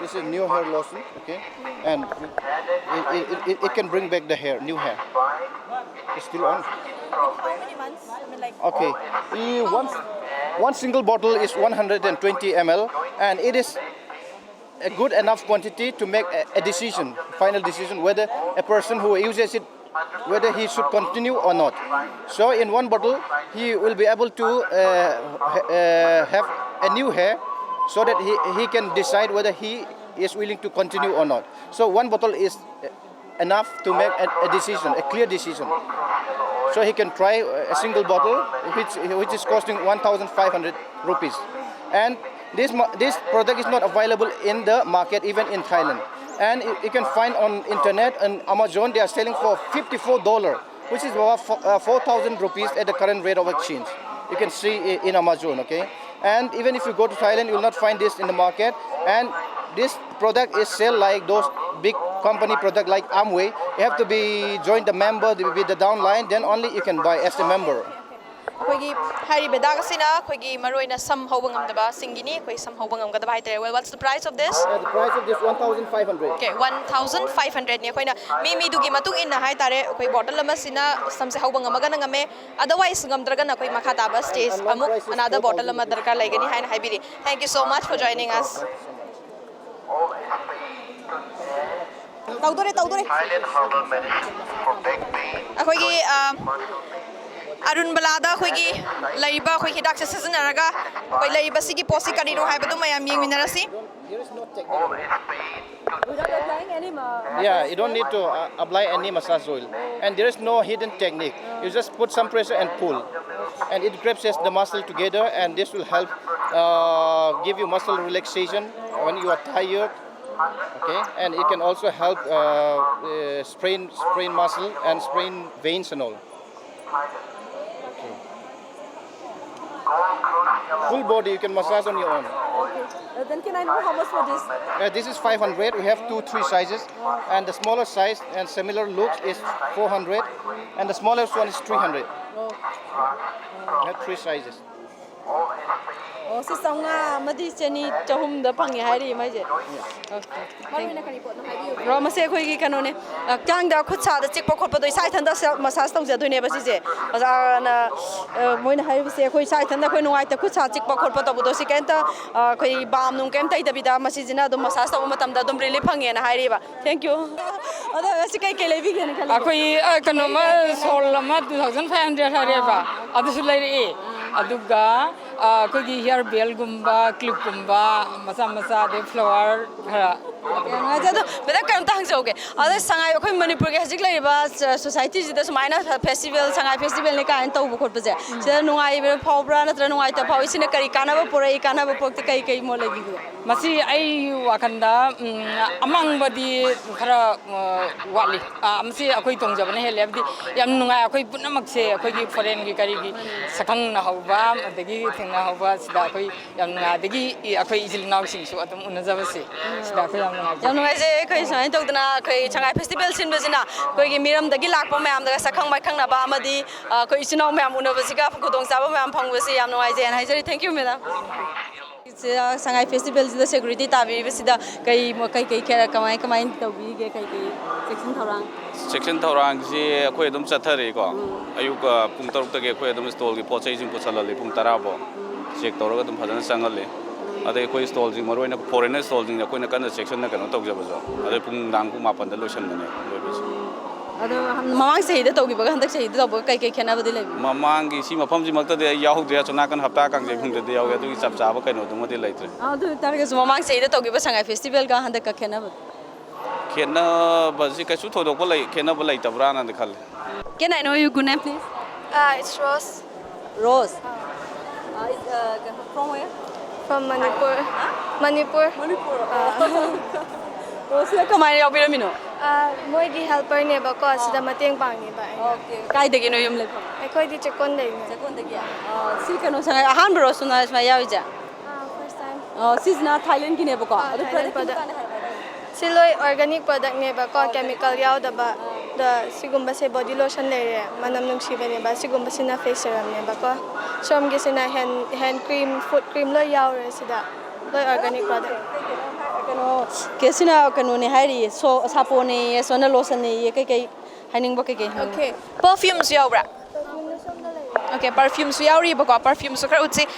This is new hair lotion, okay? And it, it, it, it can bring back the hair, new hair. It's still on. How many months? I mean, like, Okay. Eh, one, one single bottle is one hundred twenty milliliter, and it is a good enough quantity to make a, a decision, final decision, whether a person who uses it, whether he should continue or not. So in one bottle, he will be able to uh, ha- uh, have a new hair, so that he, he can decide whether he is willing to continue or not. So one bottle is enough to make a, a decision, a clear decision. So he can try a single bottle, which, which is costing one thousand five hundred rupees. And this, mo- this product is not available in the market, even in Thailand. And you, you can find on internet and Amazon, they are selling for fifty-four dollars, which is about fo- uh, four thousand rupees at the current rate of exchange. You can see i- in Amazon, okay? And even if you go to Thailand, you will not find this in the market. And this product is sell like those big company product like Amway. You have to be join the member with the downline, then only you can buy as a member. ꯑꯩꯈꯣꯏꯒꯤ ꯍꯥꯏꯔꯤꯕ ꯗꯥꯛ ꯑꯁꯤꯅ ꯑꯩꯈꯣꯏꯒꯤ ꯃꯔꯨꯑꯣꯏꯅ ꯁꯝ ꯍꯧꯕ ꯉꯝꯗꯕꯁꯤꯡꯒꯤꯅꯤ꯫ ꯑꯩꯈꯣꯏ ꯁꯝ ꯍꯧꯕ ꯉꯝꯒꯗꯕ ꯍꯥꯏꯇꯥꯔꯦ. Well, what's the price of this? Uh, the price of this one thousand five hundred. Okay, one thousand five hundredꯅꯤ. ꯑꯩꯈꯣꯏꯅ ꯃꯤ ꯃꯤꯗꯨꯒꯤ ꯃꯇꯨꯡ ꯏꯟꯅ ꯍꯥꯏꯇꯥꯔꯦ, ꯑꯩꯈꯣꯏ ꯕꯣꯇꯜ ꯑꯃꯁꯤꯅ ꯁꯝꯁꯦ ꯍꯧꯕ ꯉꯝꯃꯒꯅ ꯉꯝꯃꯦ, otherwise ꯉꯝꯗ꯭ꯔꯒꯅ ꯑꯩꯈꯣꯏ ꯃꯈꯥ ꯇꯥꯕ stage ꯑꯃꯨꯛ another bottle ꯑꯃ ꯗꯔꯀꯥꯔ ꯂꯩꯒꯅꯤ ꯍꯥꯏꯅ ꯍꯥꯏꯕꯤꯔꯤ. Thank you so much for joining us. ꯇꯧꯗꯣꯔꯦ, ꯇꯧꯗꯣꯔꯦ. Silent herbal medicine for back pain. ꯑꯩꯈꯣꯏꯒꯤ ꯑ, ꯑꯔꯨꯟ ꯕꯂꯥꯗ ꯑꯩꯈꯣꯏꯒꯤ ꯂꯩꯔꯤꯕ ꯑꯩꯈꯣꯏ ꯍꯤꯗꯥꯛꯁꯦ ꯁꯤꯖꯤꯟꯅꯔꯒ ꯑꯩꯈꯣꯏ ꯂꯩꯔꯤꯕ ꯁꯤꯒꯤ ꯄꯣꯠꯁꯤ ꯀꯔꯤꯅꯣ ꯍꯥꯏꯕꯗꯨ ꯃꯌꯥꯝ ꯌꯦꯡꯃꯤꯟꯅꯔꯁꯤ. Yeah, you don't need to uh, apply any massage oil. And there is no hidden technique. You just put some pressure and pull. And it grabs the muscle together, and this will help uh, give you muscle relaxation when you are tired. Okay, and it can also help uh, uh, sprain, sprain muscle and sprain veins and all. Full body, you can massage on your own. Uh, then can I know how much for this? Uh, this is five hundred. We have two, three sizes, and the smaller size and similar looks is four hundred, and the smallest one is three hundred. We have three sizes. ꯑꯣ, ꯁꯤ ꯆꯥꯝꯃꯉꯥ ꯑꯃꯗꯤ ꯆꯅꯤ, ꯆꯍꯨꯝꯗ ꯐꯪꯉꯦ ꯍꯥꯏꯔꯤ ꯃꯥꯏꯁꯦ꯫ ꯃꯔꯨ ꯑꯣꯏꯅ ꯀꯔꯤ ꯄꯣꯠꯅꯣ ꯍꯥꯏꯕꯤꯌꯨ꯫ ꯔꯣ, ꯃꯁꯤ ꯑꯩꯈꯣꯏꯒꯤ ꯀꯩꯅꯣꯅꯦ, ꯍꯛꯆꯥꯡꯗ ꯈꯨꯠ ꯁꯥꯗ ꯆꯤꯛꯄ ꯈꯣꯠꯄꯗꯣ ꯏꯁꯥ ꯏꯊꯟꯇ self massage ꯇꯧꯖꯗꯣꯏꯅꯦꯕ ꯁꯤꯁꯦ꯫ ꯑꯣꯖꯥꯅ, ꯑ, ꯃꯣꯏꯅ ꯍꯥꯏꯔꯤꯕꯁꯦ ꯑꯩꯈꯣꯏ ꯏꯁꯥ ꯏꯊꯟꯇ ꯑꯩꯈꯣꯏ ꯅꯨꯡꯉꯥꯏꯇ ꯈꯨꯠ ꯁꯥ ꯆꯤꯛꯄ ꯈꯣꯠꯄ ꯇꯧꯕꯗꯣ ꯁꯤ ꯀꯩꯝꯇ, ꯑ, ꯑꯩꯈꯣꯏ ꯕꯥꯝ ꯅꯨꯡ ꯀꯩꯝ ꯇꯩꯗꯕꯤꯗ ꯃꯁꯤꯁꯤꯅ ꯑꯗꯨꯝ massage ꯇꯧꯕ ꯃꯇꯝꯗ ꯑꯗꯨꯝ relief ꯐꯪꯉꯦꯅ ꯍꯥꯏꯔꯤꯕ꯫ Thank you꯫ ꯑꯗꯣ ꯉꯁꯤ ꯀꯩ ꯀꯩ ꯂꯩꯕꯤꯒꯦꯅ ꯈꯜꯂꯤ? ꯑꯩꯈꯣꯏ, ꯑ, ꯀꯩꯅꯣꯃ, ꯁꯣꯜ ꯑꯃ two thousand five hundred ꯍꯥꯏꯔꯦꯕ, ꯑꯗꯨꯁꯨ ꯂꯩꯔꯛꯑꯦ꯫ ꯑꯗꯨꯒ, ꯑ, ꯑꯩꯈꯣꯏꯒꯤ hair bell ꯒꯨꯝꯕ, clip ꯀꯨꯝꯕ, ꯃꯆꯥ ꯃꯆꯥ, ꯑꯗꯩ flower ꯈꯔ꯫ ꯌꯥꯝ ꯅꯨꯡꯉꯥꯏꯖꯩ꯫ ꯑꯗꯣ ꯃꯦꯗꯥꯝ, ꯀꯩꯅꯣꯝꯇ ꯍꯪꯖꯍꯧꯒꯦ꯫ ꯑꯗꯣ ꯁꯉꯥꯏ, ꯑꯩꯈꯣꯏ ꯃꯅꯤꯄꯨꯔꯒꯤ ꯍꯧꯖꯤꯛ ꯂꯩꯔꯤꯕ ꯁ-, society ꯁꯤꯗ ꯁꯨꯃꯥꯏꯅ festival, ꯁꯉꯥꯏ festival ꯅꯤ ꯀꯥꯏꯅ ꯇꯧꯕ ꯈꯣꯠꯄꯁꯦ, ꯁꯤꯗ ꯅꯨꯡꯉꯥꯏꯕ ꯐꯥꯎꯕ꯭ꯔꯥ ꯅꯠꯇ꯭ꯔꯒ ꯅꯨꯡꯉꯥꯏꯇꯕ ꯐꯥꯎꯏ? ꯁꯤꯅ ꯀꯔꯤ ꯀꯥꯟꯅꯕ ꯄꯨꯔꯛꯏ, ꯀꯥꯟꯅꯕ ꯄꯨꯔꯛꯇꯦ, ꯀꯩ ꯀꯩ ꯃꯣꯠ ꯂꯩꯕꯤꯒꯦ? ꯃꯁꯤ ꯑꯩ ꯋꯥꯈꯜꯗ, ꯎꯝ, ꯑꯃꯥꯡꯕꯗꯤ ꯈꯔ, ꯑ, ꯋꯥꯠꯂꯤ꯫ ꯑ, ꯃꯁꯤ ꯑꯩꯈꯣꯏ ꯇꯣꯡꯖꯕꯅ ꯍꯦꯜꯂꯦ꯫ ꯍꯥꯏꯕꯗꯤ ꯌꯥꯝ ꯅꯨꯡꯉꯥꯏ, ꯑꯩꯈꯣꯏ ꯄꯨꯝꯅꯃꯛꯁꯦ ꯑꯩꯈꯣꯏꯒꯤ foreign ꯒꯤ ꯀꯔꯤꯒꯤ ꯁꯛꯈꯪꯅꯍꯧꯕ, ꯑꯗꯒꯤ ꯊꯦꯡꯅꯍꯧꯕ, ꯁꯤꯗ ꯑꯩꯈꯣꯏ ꯌꯥꯝ ꯅꯨꯡꯉꯥꯏ꯫ ꯑꯗꯒꯤ ꯏ-, ꯑꯩꯈꯣꯏ ꯏꯆꯤꯜ ꯏꯅꯥꯎꯁꯤꯡꯁꯨ ꯑꯗꯨꯝ ꯎꯅꯖꯕꯁꯦ, ꯁꯤꯗ ꯑꯩꯈꯣꯏ ꯌꯥꯝ ꯅꯨꯡꯉꯥꯏꯖꯩ꯫ ꯌꯥꯝ ꯅꯨꯡꯉꯥꯏꯖꯩ꯫ ꯑꯩꯈꯣꯏ ꯁꯉꯥꯏ festival ꯁꯤꯟꯕꯁꯤꯅ ꯑꯩꯈꯣꯏꯒꯤ ꯃꯤꯔꯝꯗꯒꯤ ꯂꯥꯛꯄ ꯃꯌꯥꯝꯗꯒ ꯁꯛꯈꯪ ꯃꯥꯏꯈꯪꯅꯕ ꯑꯃꯗꯤ, ꯑ, ꯑꯩꯈꯣꯏ ꯏꯆꯤꯜ ꯏꯅꯥꯎ ꯃꯌꯥꯝ ꯎꯅꯕꯁꯤꯒ ꯈꯨꯗꯣꯡꯆꯥꯕ ꯃꯌꯥꯝ ꯐꯪꯕꯁꯤ ꯌꯥꯝ ꯅꯨꯡꯉꯥꯏꯖꯩꯅ ꯍꯥꯏꯖꯔꯤ꯫ Thank you, madam꯫ ꯁꯤꯗ ꯁꯉꯥꯏ festival ꯁꯤꯗ security ꯇꯥꯕꯤꯔꯤꯕꯁꯤꯗ ꯀꯩ ꯃ-, ꯀꯩ ꯀꯩ ꯈꯦ-, ꯀꯃꯥꯏ ꯀꯃꯥꯏꯅ ꯇꯧꯕꯤꯔꯤꯒꯦ? ꯀꯩ ꯀꯩ ꯆꯦꯛꯁꯤꯟ ꯊꯧꯔꯥꯡ? ꯆꯦꯛꯁꯤꯟ ꯊꯧꯔꯥꯡꯁꯤ ꯑꯩꯈꯣꯏ ꯑꯗꯨꯝ ꯆꯠꯊꯔꯤꯀꯣ꯫ ꯎꯝ꯫ ꯑꯌꯨꯛ, ꯑ, ꯄꯨꯡ ꯇꯔꯨꯛꯇꯒꯤ ꯑꯩꯈꯣꯏ ꯑꯗꯨꯝ stall ꯒꯤ ꯄꯣꯠ ꯆꯩꯁꯤꯡ ꯄꯨꯁꯜꯍꯜꯂꯤ ꯄꯨꯡ ꯇꯔꯥ ꯐꯥꯎ꯫ ꯎꯝ꯫ Check ꯇꯧꯔꯒ ꯑꯗꯨꯝ ꯐꯖꯅ ꯆꯪꯍꯜꯂꯤ꯫ ꯎꯝ꯫ ꯑꯗꯩ ꯑꯩꯈꯣꯏ stall ꯁꯤꯡ, ꯃꯔꯨꯑꯣꯏꯅ foreigner stall ꯁꯤꯡꯁꯦ ꯑꯩꯈꯣꯏꯅ ꯀꯟꯅ ꯆꯦꯛꯁꯤꯟꯅ ꯀꯩꯅꯣ ꯇꯧꯖꯕꯁꯨ꯫ ꯎꯝ꯫ ꯑꯗꯩ ꯄꯨꯡ, ꯅꯨꯡꯗꯥꯡ ꯄꯨꯡ ꯃꯥꯄꯟꯗ ꯂꯣꯏꯁꯤꯟꯕꯅꯦ ꯂꯣꯏꯕꯁꯦ꯫ ꯑꯗꯣ ꯃꯃꯥꯡ ꯆꯍꯤꯗ ꯇꯧꯈꯤꯕꯒ ꯍꯟꯗꯛ ꯆꯍꯤꯗ ꯇꯧꯕꯒ ꯀꯩ ꯀꯩ ꯈꯦꯠꯅꯕꯗꯤ ꯂꯩꯕꯤ? ꯃꯃꯥꯡꯒꯤ ꯁꯤ ꯃꯐꯝꯁꯤꯃꯛꯇꯗꯤ ꯑꯩ ꯌꯥꯎꯍꯧꯗ꯭ꯔꯦ, ꯑꯁꯣꯝ ꯅꯥꯀꯟ ꯍꯞꯇꯥ ꯀꯥꯡꯖꯩꯕꯨꯡꯗꯗꯤ ꯌꯥꯎꯏ, ꯑꯗꯨꯒꯤ ꯆꯞ ꯆꯥꯕ ꯀꯩꯅꯣꯗꯨꯃꯗꯤ ꯂꯩꯇ꯭ꯔꯦ꯫ ꯑꯗꯨ ꯑꯣꯏ ꯇꯥꯔꯒꯁꯨ ꯃꯃꯥꯡ ꯆꯍꯤꯗ ꯇꯧꯈꯤꯕ ꯁꯉꯥꯏ festival ꯒ ꯍꯟꯗꯛꯀ ꯈꯦꯠꯅꯕ? ꯈꯦꯠꯅꯕꯁꯤ ꯀꯩꯁꯨ ꯊꯣꯏꯗꯣꯛꯄ ꯂꯩ-, ꯈꯦꯠꯅꯕ ꯂꯩꯇꯕ꯭ꯔꯥꯅꯗꯤ ꯈꯜꯂꯤ꯫ Can I know your good name, please? Uh, it's Rose. Rose? Uh, it's, uh, from where? From Manipur. Huh? Manipur. Manipur. ꯑꯣ꯫ ꯔꯣꯁꯁꯤꯅ ꯀꯃꯥꯏꯅ ꯌꯥꯎꯕꯤꯔꯝꯃꯤꯅꯣ? ꯑ, ꯃꯣꯏꯒꯤ helper ꯅꯦꯕꯀꯣ, ꯁꯤꯗ ꯑꯥ꯫ ꯃꯇꯦꯡ ꯄꯥꯡꯉꯤꯕ ꯑꯩꯅ꯫ Okay. ꯀꯥꯏꯗꯒꯤꯅꯣ ꯌꯨꯝ ꯂꯩꯐꯝ? ꯑꯩꯈꯣꯏꯗꯤ ꯆꯦꯛꯀꯣꯟꯗꯩꯅꯦ꯫ ꯆꯦꯛꯀꯣꯟꯗꯒꯤ? ꯑꯥ, ꯁꯤ ꯀꯩꯅꯣ ꯁꯉꯥꯏ ꯑꯍꯥꯟꯕꯔꯣ ꯁꯨꯃꯥꯏ, ꯁꯨꯃꯥꯏ ꯌꯥꯎꯔꯤꯁꯦ? ꯑꯥ, first time. ꯑꯣ, ꯁꯤꯁꯤꯅ ꯊꯥꯏꯂꯦꯟꯒꯤꯅꯦꯕꯀꯣ? ꯑꯥ, ꯑꯗꯨ ꯊꯥꯏꯂꯦꯟ product ꯀꯤ product꯫ ꯃꯇꯥꯡꯗ ꯍꯥꯏꯔꯛꯑꯣ꯫ ꯁꯤ ꯂꯣꯏ organic product ꯅꯦꯕꯀꯣ, organic꯫ Chemical ꯌꯥꯎꯗꯕ꯫ ꯑꯥ꯫ ꯑꯗ ꯁꯤꯒꯨꯝꯕꯁꯦ body lotion ꯂꯩꯔꯦ, ꯃꯅꯝ ꯅꯨꯡꯁꯤꯕꯅꯦꯕ꯫ ꯁꯤꯒꯨꯝꯕꯁꯤꯅ face serumꯅꯦꯕꯀꯣ꯫ ꯁꯣꯝꯒꯤꯁꯤꯅ hand, hand cream, foot cream ꯂꯣꯏ ꯌꯥꯎꯔꯦ ꯁꯤꯗ, ꯂꯣꯏ organic product꯫ ꯀꯩꯅꯣ ꯀꯦꯁꯤꯅ ꯀꯩꯅꯣꯅꯦ ꯍꯥꯏꯔꯤꯌꯦ, ꯁꯣ ꯁꯥꯄꯣꯟꯅꯦꯌꯦ, ꯁꯣꯅ ꯂꯣꯁꯟꯅꯦꯌꯦ, ꯀꯩꯀꯩ ꯍꯥꯏꯅꯤꯡꯕ ꯀꯩꯀꯩ ꯍꯥꯏꯅꯤꯡꯕ? Okay, perfumeꯁꯨ ꯌꯥꯎꯕ꯭ꯔꯥ? Okay, perfumeꯁꯨ ꯌꯥꯎꯔꯤꯕꯀꯣ꯫ Perfumeꯁꯨ ꯈꯔ ꯎꯠꯁꯤ꯫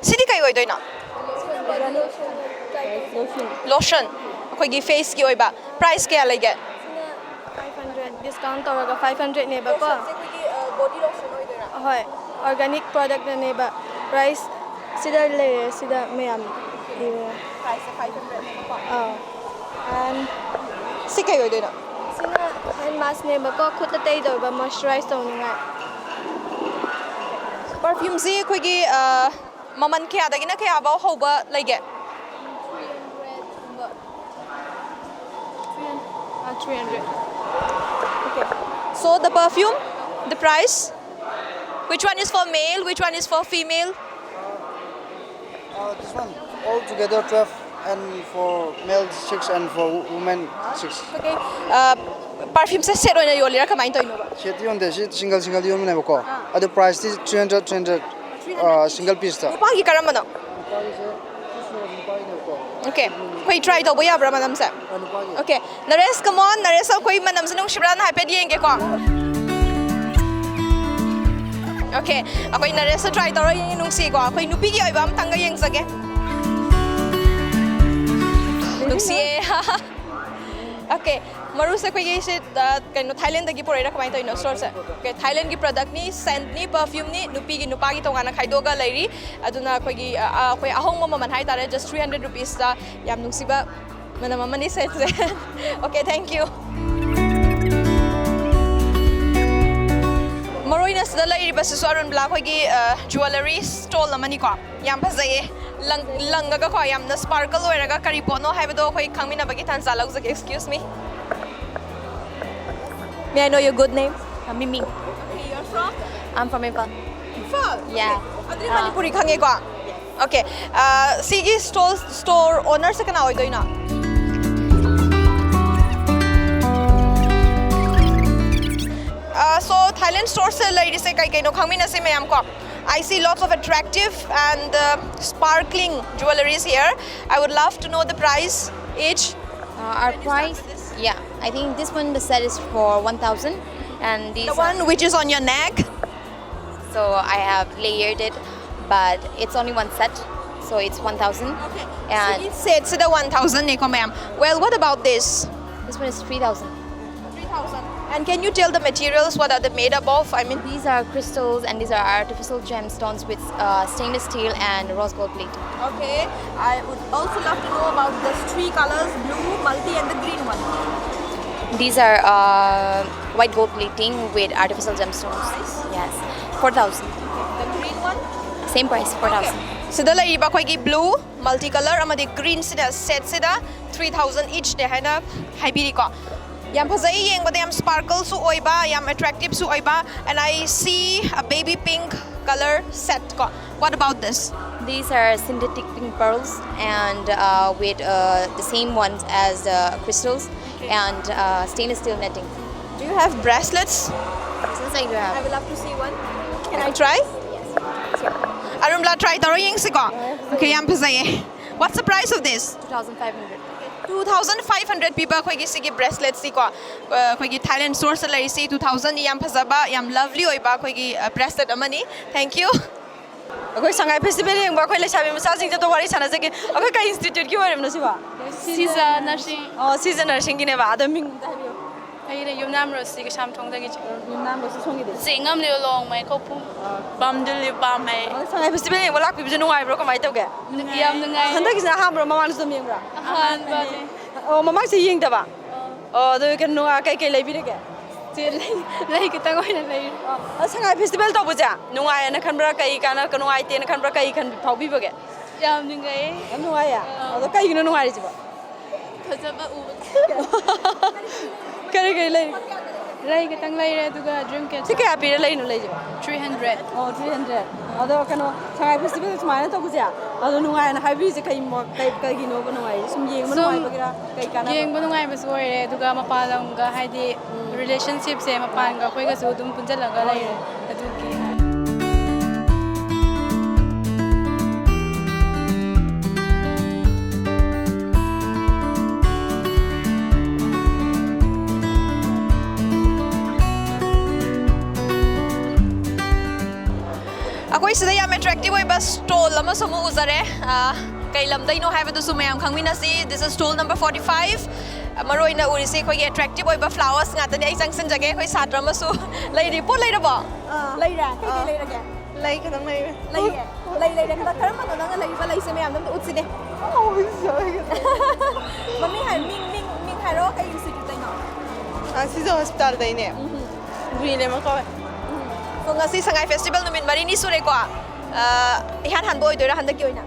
ꯁꯤꯗꯤ ꯀꯩ ꯑꯣꯏꯗꯣꯏꯅꯣ? Lotion꯫ ꯑꯩꯈꯣꯏꯒꯤ faceꯀꯤ ꯑꯣꯏꯕ꯫ Price ꯀꯌꯥ ꯂꯩꯒꯦ? Five hundred discount ꯇꯧꯔꯒ five hundredꯅꯦꯕꯀꯣ꯫ Lotionꯁꯦ ꯑꯩꯈꯣꯏꯒꯤ body lotion ꯑꯣꯏꯗꯣꯏꯔꯥ? ꯍꯣꯏ, organic productꯅꯅꯦꯕ꯫ Price ꯁꯤꯗ ꯂꯩꯔꯦ, ꯁꯤꯗ ꯃꯌꯥꯝ ꯏꯔꯦ꯫ Priceꯁꯦ five hundredꯅꯦꯕꯀꯣ꯫ ꯑꯥ꯫ And ꯁꯤ ꯀꯩ ꯑꯣꯏꯗꯣꯏꯅꯣ? ꯁꯤꯅ hand maskꯅꯦꯕꯀꯣ, ꯈꯨꯠꯇ ꯇꯩꯗꯧꯕ moisturize ꯇꯧꯅꯤꯡꯉꯥꯏ꯫ Perfumeꯁꯤ ꯑꯩꯈꯣꯏꯒꯤ ꯃꯃꯜ ꯀꯌꯥꯗꯒꯤꯅ ꯀꯌꯥꯐꯥꯎ ꯍꯧꯕ ꯂꯩꯒꯦ? Three hundred. Okay. So the perfume, the price, which one is for male, which one is for female? Uh, this one, all together twelve and for male six and for women six. Okay. Uh, perfumeꯁꯦ set ꯑꯣꯏꯅ ꯌꯣꯜꯂꯤꯔꯥ ꯀꯃꯥꯏꯅ ꯇꯧꯔꯤꯅꯣꯕ? Set ꯌꯣꯟꯗꯦ, ꯁꯤ single single ꯌꯣꯟꯕꯅꯦꯕꯀꯣ꯫ ꯑꯗꯣ priceꯇꯤ three hundred, three hundred, uh, single pieceꯇ꯫ ꯅꯨꯄꯥꯒꯤ ꯀꯔꯝꯕꯅꯣ? ꯅꯨꯄꯥꯒꯤꯁꯦ ꯁꯤꯁꯨ ꯅꯨꯄꯥꯒꯤꯅꯦꯕꯀꯣ꯫ Okay, ꯑꯩꯈꯣꯏ try ꯇꯧꯕ ꯌꯥꯕ꯭ꯔꯥ ꯃꯅꯝꯁꯦ? ꯑ, ꯅꯨꯄꯥꯒꯤ꯫ Okay, ꯅꯔꯦꯁ, come on, ꯅꯔꯦꯁ, ꯑꯩꯈꯣꯏ ꯃꯅꯝꯁꯦ ꯅꯨꯡꯁꯤꯕ꯭ꯔꯥꯅ ꯍꯥꯏꯐꯦꯠ ꯌꯦꯡꯒꯦꯀꯣ꯫ Okay, ꯑꯩꯈꯣꯏ ꯅꯔꯦꯁꯇ try ꯇꯧꯔ ꯌꯦꯡꯉꯤ꯫ ꯅꯨꯡꯁꯤꯀꯣ, ꯑꯩꯈꯣꯏ ꯅꯨꯄꯤꯒꯤ ꯑꯣꯏꯕ ꯑꯝꯇꯪꯒ ꯌꯦꯡꯖꯒꯦ꯫ ꯅꯨꯡꯁꯤꯌꯦ꯫ Okay, ꯃꯔꯨꯁꯦ ꯑꯩꯈꯣꯏꯒꯤ ꯁꯤ ꯀꯩꯅꯣ ꯊꯥꯏꯂꯦꯟꯗꯒꯤ ꯄꯨꯔꯛꯏꯔꯥ ꯀꯃꯥꯏꯅ ꯇꯧꯔꯤꯅꯣ? Storeꯁꯦ꯫ Okay, ꯊꯥꯏꯂꯦꯟꯒꯤ productꯅꯤ, scentꯅꯤ, perfumeꯅꯤ, ꯅꯨꯄꯤꯒꯤ ꯅꯨꯄꯥꯒꯤ ꯇꯣꯉꯥꯟꯅ ꯈꯥꯏꯗꯣꯛꯑꯒ ꯂꯩꯔꯤ꯫ ꯑꯗꯨꯅ ꯑꯩꯈꯣꯏꯒꯤ ꯑꯩꯈꯣꯏ ꯑꯍꯣꯡꯕ ꯃꯃꯜ ꯍꯥꯏꯇꯥꯔꯦ, just three hundred rupeesꯇ꯫ ꯌꯥꯝ ꯅꯨꯡꯁꯤꯕ ꯃꯅꯝ ꯑꯃꯅꯤ scentꯁꯦ꯫ Okay, thank you꯫ ꯃꯔꯨ ꯑꯣꯏꯅ ꯁꯤꯗ ꯂꯩꯔꯤꯕꯁꯤꯁꯨ ꯑꯔꯨꯟꯕꯂꯥ ꯑꯩꯈꯣꯏꯒꯤ jewellery stall ꯑꯃꯅꯤꯀꯣ꯫ ꯌꯥꯝ ꯐꯖꯩꯌꯦ꯫ ꯂꯪ ꯂꯪꯉꯒꯀꯣ, ꯌꯥꯝꯅ sparkle ꯑꯣꯏꯔꯒ ꯀꯔꯤ ꯄꯣꯠꯅꯣ ꯍꯥꯏꯕꯗꯣ ꯑꯩꯈꯣꯏ ꯈꯪꯃꯤꯟꯅꯕꯒꯤ ꯇꯥꯟꯖꯥ ꯂꯧꯖꯒꯦ꯫ Excuse me. May I know your good name? Uh, Mimi. Okay, you're from? I'm from Imphal. Imphal? Yeah. Okay. ꯑꯗꯨꯗꯤ ꯃꯅꯤꯄꯨꯔꯤ ꯈꯪꯉꯦꯀꯣ? Okay. ꯑ, ꯁꯤꯒꯤ stall, store ownerꯁꯦ ꯀꯅꯥ ꯑꯣꯏꯗꯣꯏꯅꯣ? Uh, so Thailand store ꯁꯦ ꯂꯩꯔꯤꯁꯦ ꯀꯩ ꯀꯩꯅꯣ ꯈꯪꯃꯤꯟꯅꯁꯦ ꯃꯌꯥꯝ ꯀꯣ. I see lots of attractive and uh, sparkling jewelleries here. I would love to know the price each. Uh, our price, yeah, I think this one, the set is for one thousand, and these The one which is on your neck. So I have layered it, but it's only one set, so it's one thousand. Okay. And Each set ꯁꯤꯗ one thousand ꯅꯦꯀꯣ ꯃꯌꯥꯝ. Well, what about this? This one is three thousand. Three thousand. And can you tell the materials what are they made up of? I mean, These are crystals, and these are artificial gemstones with uh, stainless steel and rose gold plating. Okay, I would also love to know about these three colors, blue, multi and the green one. These are uh, white gold plating with artificial gemstones. Yes, four thousand. The green one? Same price, four thousand. ꯁꯤꯗ ꯂꯩꯔꯤꯕ ꯑꯩꯈꯣꯏꯒꯤ blue, multi color ꯑꯃꯗꯤ green ꯁꯤꯗ set ꯁꯤꯗ three thousand each ꯅꯦ ꯍꯥꯏꯅ ꯍꯥꯏꯕꯤꯔꯤꯀꯣ. ꯌꯥꯝ ꯐꯖꯩ, ꯌꯦꯡꯕꯗ ꯌꯥꯝ sparkle ꯁꯨ ꯑꯣꯏꯕ, ꯌꯥꯝ attractive ꯁꯨ ꯑꯣꯏꯕ, and I see a baby pink color set ꯀꯣ. What about this? These are synthetic pink pearls and uh, with uh, the same ones as the crystals and uh, stainless steel netting. Do you have bracelets? Yes, I do I have. Would love to see one. Can I try? ꯑꯔꯨꯝꯂꯥ, try ꯇꯧꯔ ꯌꯦꯡꯁꯤꯀꯣ. Okay, ꯌꯥꯝ ꯐꯖꯩꯌꯦ. What's the price of this? Two thousand five hundred. Two thousand five hundred ꯄꯤꯕ ꯑꯩꯈꯣꯏꯒꯤ ꯁꯤꯒꯤ bracelet ꯁꯤꯀꯣ, ꯑꯩꯈꯣꯏꯒꯤ Thailand store ꯁꯤꯗ ꯂꯩꯔꯤꯁꯤ two thousand ꯅꯤ꯫ ꯌꯥꯝ ꯐꯖꯕ, ꯌꯥꯝ lovely ꯑꯣꯏꯕ ꯑꯩꯈꯣꯏꯒꯤ bracelet ꯑꯃꯅꯤ. Thank you. ꯑꯩꯈꯣꯏ ꯁꯉꯥꯏ festival ꯌꯦꯡꯕ ꯑꯩꯈꯣꯏ ꯂꯩꯁꯥꯕꯤ ꯃꯆꯥꯁꯤꯡꯁꯦ ꯑꯗꯣ ꯋꯥꯔꯤ ꯁꯥꯟꯅꯖꯒꯦ꯫ ꯑꯩꯈꯣꯏ ꯀꯩ institute ꯀꯤ ꯑꯣꯏꯔꯕꯅꯣ ꯁꯤꯕꯣ? ꯁꯤꯖ nursing꯫ ꯑꯣ, ꯁꯤꯖ nursing ꯒꯤꯅꯦꯕ꯫ ꯑꯗꯣ ꯃꯤꯡ ꯑꯝꯇ ꯍꯥꯏꯕꯤꯌꯨ꯫ ꯑꯩꯅ ꯌꯨꯝꯅꯥꯝ ꯔꯣꯁꯤ ꯀꯩꯁꯥꯝꯊꯣꯡꯗꯒꯤ꯫ ꯌꯨꯝꯅꯥꯝ ꯔꯣꯁꯤ, ꯁꯣꯝꯒꯤꯗꯤ? ꯆꯦꯡꯉꯝꯂꯤꯕ ꯂꯣꯡꯃꯩ ꯈꯣꯛꯄꯨꯝ꯫ ꯕꯥꯝꯗꯨꯜꯂꯤ ꯕꯥꯝꯃꯩ꯫ ꯑꯣ, ꯁꯉꯥꯏ festival ꯌꯦꯡꯕ ꯂꯥꯛꯄꯤꯕꯁꯦ ꯅꯨꯡꯉꯥꯏꯕ꯭ꯔꯣ, ꯀꯃꯥꯏꯅ ꯇꯧꯒꯦ? ꯌꯥꯝ ꯅꯨꯡꯉꯥꯏ꯫ ꯍꯟꯗꯛꯀꯤꯁꯤꯅ ꯑꯍꯥꯟꯕ꯭ꯔꯣ, ꯃꯃꯥꯡꯗꯁꯨ ꯑꯗꯨꯝ ꯌꯦꯡꯕ꯭ꯔꯥ? ꯑꯍꯥꯟꯕꯅꯦ꯫ ꯑꯣ, ꯃꯃꯥꯡꯁꯤ ꯌꯦꯡꯗꯕ? ꯑꯣ, ꯑꯗꯨ ꯀꯩꯅꯣ, ꯀꯩꯀꯩ ꯂꯩꯕꯤꯔꯒꯦ? ꯆꯦ, ꯂꯩ, ꯂꯩ ꯈꯤꯇꯪ ꯑꯣꯏꯅ ꯂꯩꯔꯤ꯫ ꯑꯣ, ꯁꯉꯥꯏ festival ꯇꯧꯕꯁꯦ ꯅꯨꯡꯉꯥꯏꯌꯦꯅ ꯈꯟꯕ꯭ꯔꯥ, ꯀꯩ ꯀꯥꯟꯅ ꯅꯨꯡꯉꯥꯏꯇꯦꯅ ꯈꯟꯕ꯭ꯔꯥ, ꯀꯩ ꯈꯟ ꯐꯥꯎꯕꯤꯕꯒꯦ? ꯌꯥꯝ ꯅꯨꯡꯉꯥꯏꯌꯦ꯫ ꯌꯥꯝ ꯅꯨꯡꯉꯥꯏꯌꯦ? ꯑꯗꯣ ꯀꯩꯒꯤꯅꯣ ꯅꯨꯡꯉꯥꯏꯔꯤꯁꯤꯕꯣ? ꯐꯖꯕ ꯎꯕ꯫ ꯀꯔꯤ ꯀꯔꯤ ꯂꯩ? ꯂꯩ ꯈꯤꯇꯪ ꯂꯩꯔꯦ, ꯑꯗꯨꯒ ꯗ꯭ꯔꯤꯝ ꯀꯦꯆꯔ ꯁꯤ ꯀꯌꯥ ꯄꯤꯔ ꯂꯩꯅꯣ ꯂꯩꯁꯦ? Three hundred. ꯑꯣ, ꯊ꯭ꯔꯤ ꯍꯟꯗ꯭ꯔꯦꯠ꯫ ꯑꯗꯣ ꯀꯩꯅꯣ, ꯁꯉꯥꯏ ꯐꯦꯁꯇꯤꯚꯦꯜ ꯁꯨꯃꯥꯏꯅ ꯇꯧꯕꯁꯦ, ꯑꯗꯣ ꯅꯨꯡꯉꯥꯏꯅ ꯍꯥꯏꯕꯤꯔꯤꯁꯦ ꯀꯩ ꯃ- ꯀꯩ ꯀꯩꯒꯤꯅꯣꯕ ꯅꯨꯡꯉꯥꯏꯔꯤꯁꯦ? ꯁꯨꯝ ꯌꯦꯡꯕ ꯁꯨꯝ ꯅꯨꯡꯉꯥꯏꯕꯒꯤꯔ? ꯀꯩ ꯀꯥꯟꯅꯕ? ꯌꯦꯡꯕ ꯅꯨꯡꯉꯥꯏꯕꯁꯨ ꯑꯣꯏꯔꯦ, ꯑꯗꯨꯒ ꯃꯄꯥꯟ ꯂꯝꯒ ꯍꯥꯏꯗꯤ ꯔꯤꯂꯦꯁꯟꯁꯤꯞꯁꯦ ꯃꯄꯥꯟꯒ ꯑꯩꯈꯣꯏꯒꯁꯨ ꯑꯗꯨꯝ ꯄꯨꯟꯁꯤꯜꯂꯒ ꯂꯩꯔꯦ꯫ ꯑꯗꯨꯒꯤ ꯑꯩꯈꯣꯏ ꯁꯤꯗ ꯌꯥꯝ ꯑꯦꯇ꯭ꯔꯦꯛꯇꯤꯚ ꯑꯣꯏꯕ ꯁ꯭ꯇꯣꯜ ꯑꯃꯁꯨ ꯑꯃꯨꯛ ꯎꯖꯔꯦ꯫ ꯑꯥ, ꯀꯩ ꯂꯝꯗꯩꯅꯣ ꯍꯥꯏꯕꯗꯨꯁꯨ ꯃꯌꯥꯝ ꯈꯪꯃꯤꯟꯅꯁꯤ꯫ This is stall number forty five. ꯃꯔꯨ ꯑꯣꯏꯅ ꯎꯔꯤꯁꯤ ꯑꯩꯈꯣꯏꯒꯤ ꯑꯦꯇ꯭ꯔꯦꯛꯇꯤꯚ ꯑꯣꯏꯕ ꯐ꯭ꯂꯥꯋꯔꯁ ꯉꯥꯛꯇꯅꯤ꯫ ꯑꯩ ꯆꯪꯁꯤꯟꯖꯒꯦ꯫ ꯑꯩꯈꯣꯏ ꯁꯥꯇ꯭ꯔ ꯑꯃꯁꯨ ꯂꯩꯔꯤ꯫ ꯄꯣꯠ ꯂꯩꯔꯕꯣ? ꯑꯥ, ꯂꯩꯔꯦ? ꯀꯩꯀꯩ ꯑꯥ꯫ ꯂꯩꯔꯒꯦ? ꯂꯩ ꯈꯛꯇꯪ ꯂꯩꯔꯦ꯫ ꯂꯩꯔꯦ? ꯂꯩ ꯂꯩꯔꯦ꯫ ꯍꯟꯗꯛ ꯀꯔꯝꯕꯅꯣ ꯅꯪꯅ ꯂꯩꯔꯤꯕ ꯂꯩꯁꯦ? ꯃꯌꯥꯝꯗ ꯑꯝꯇ ꯎꯠꯁꯤꯅꯦ꯫ ꯃꯃꯤꯡ ꯍꯥꯏ, ꯃꯤꯡ, ꯃꯤꯡ, ꯃꯤꯡ ꯍꯥꯏꯔꯣ꯫ ꯀꯩ ꯏꯟꯁꯇꯤꯇ꯭ꯌꯨꯠꯇꯩꯅꯣ? ꯑꯥ, ꯁꯤꯖ ꯍꯣꯁꯄꯤꯇꯥꯜꯗꯩꯅꯦ꯫ ꯒ꯭ꯔꯤꯟ ꯑꯃ ꯀꯧꯋꯦ꯫ So, ꯉꯁꯤ ꯁꯉꯥꯏ ꯐꯦꯁꯇꯤꯚꯦꯜ ꯅꯨꯃꯤꯠ ꯃꯔꯤꯅꯤ ꯁꯨꯔꯦꯀꯣ꯫ ꯑꯥ, ꯏꯍꯥꯟ ꯍꯥꯟꯕ ꯑꯣꯏꯗꯣꯏꯔꯥ ꯍꯟꯗꯛꯀꯤ ꯑꯣꯏꯅ?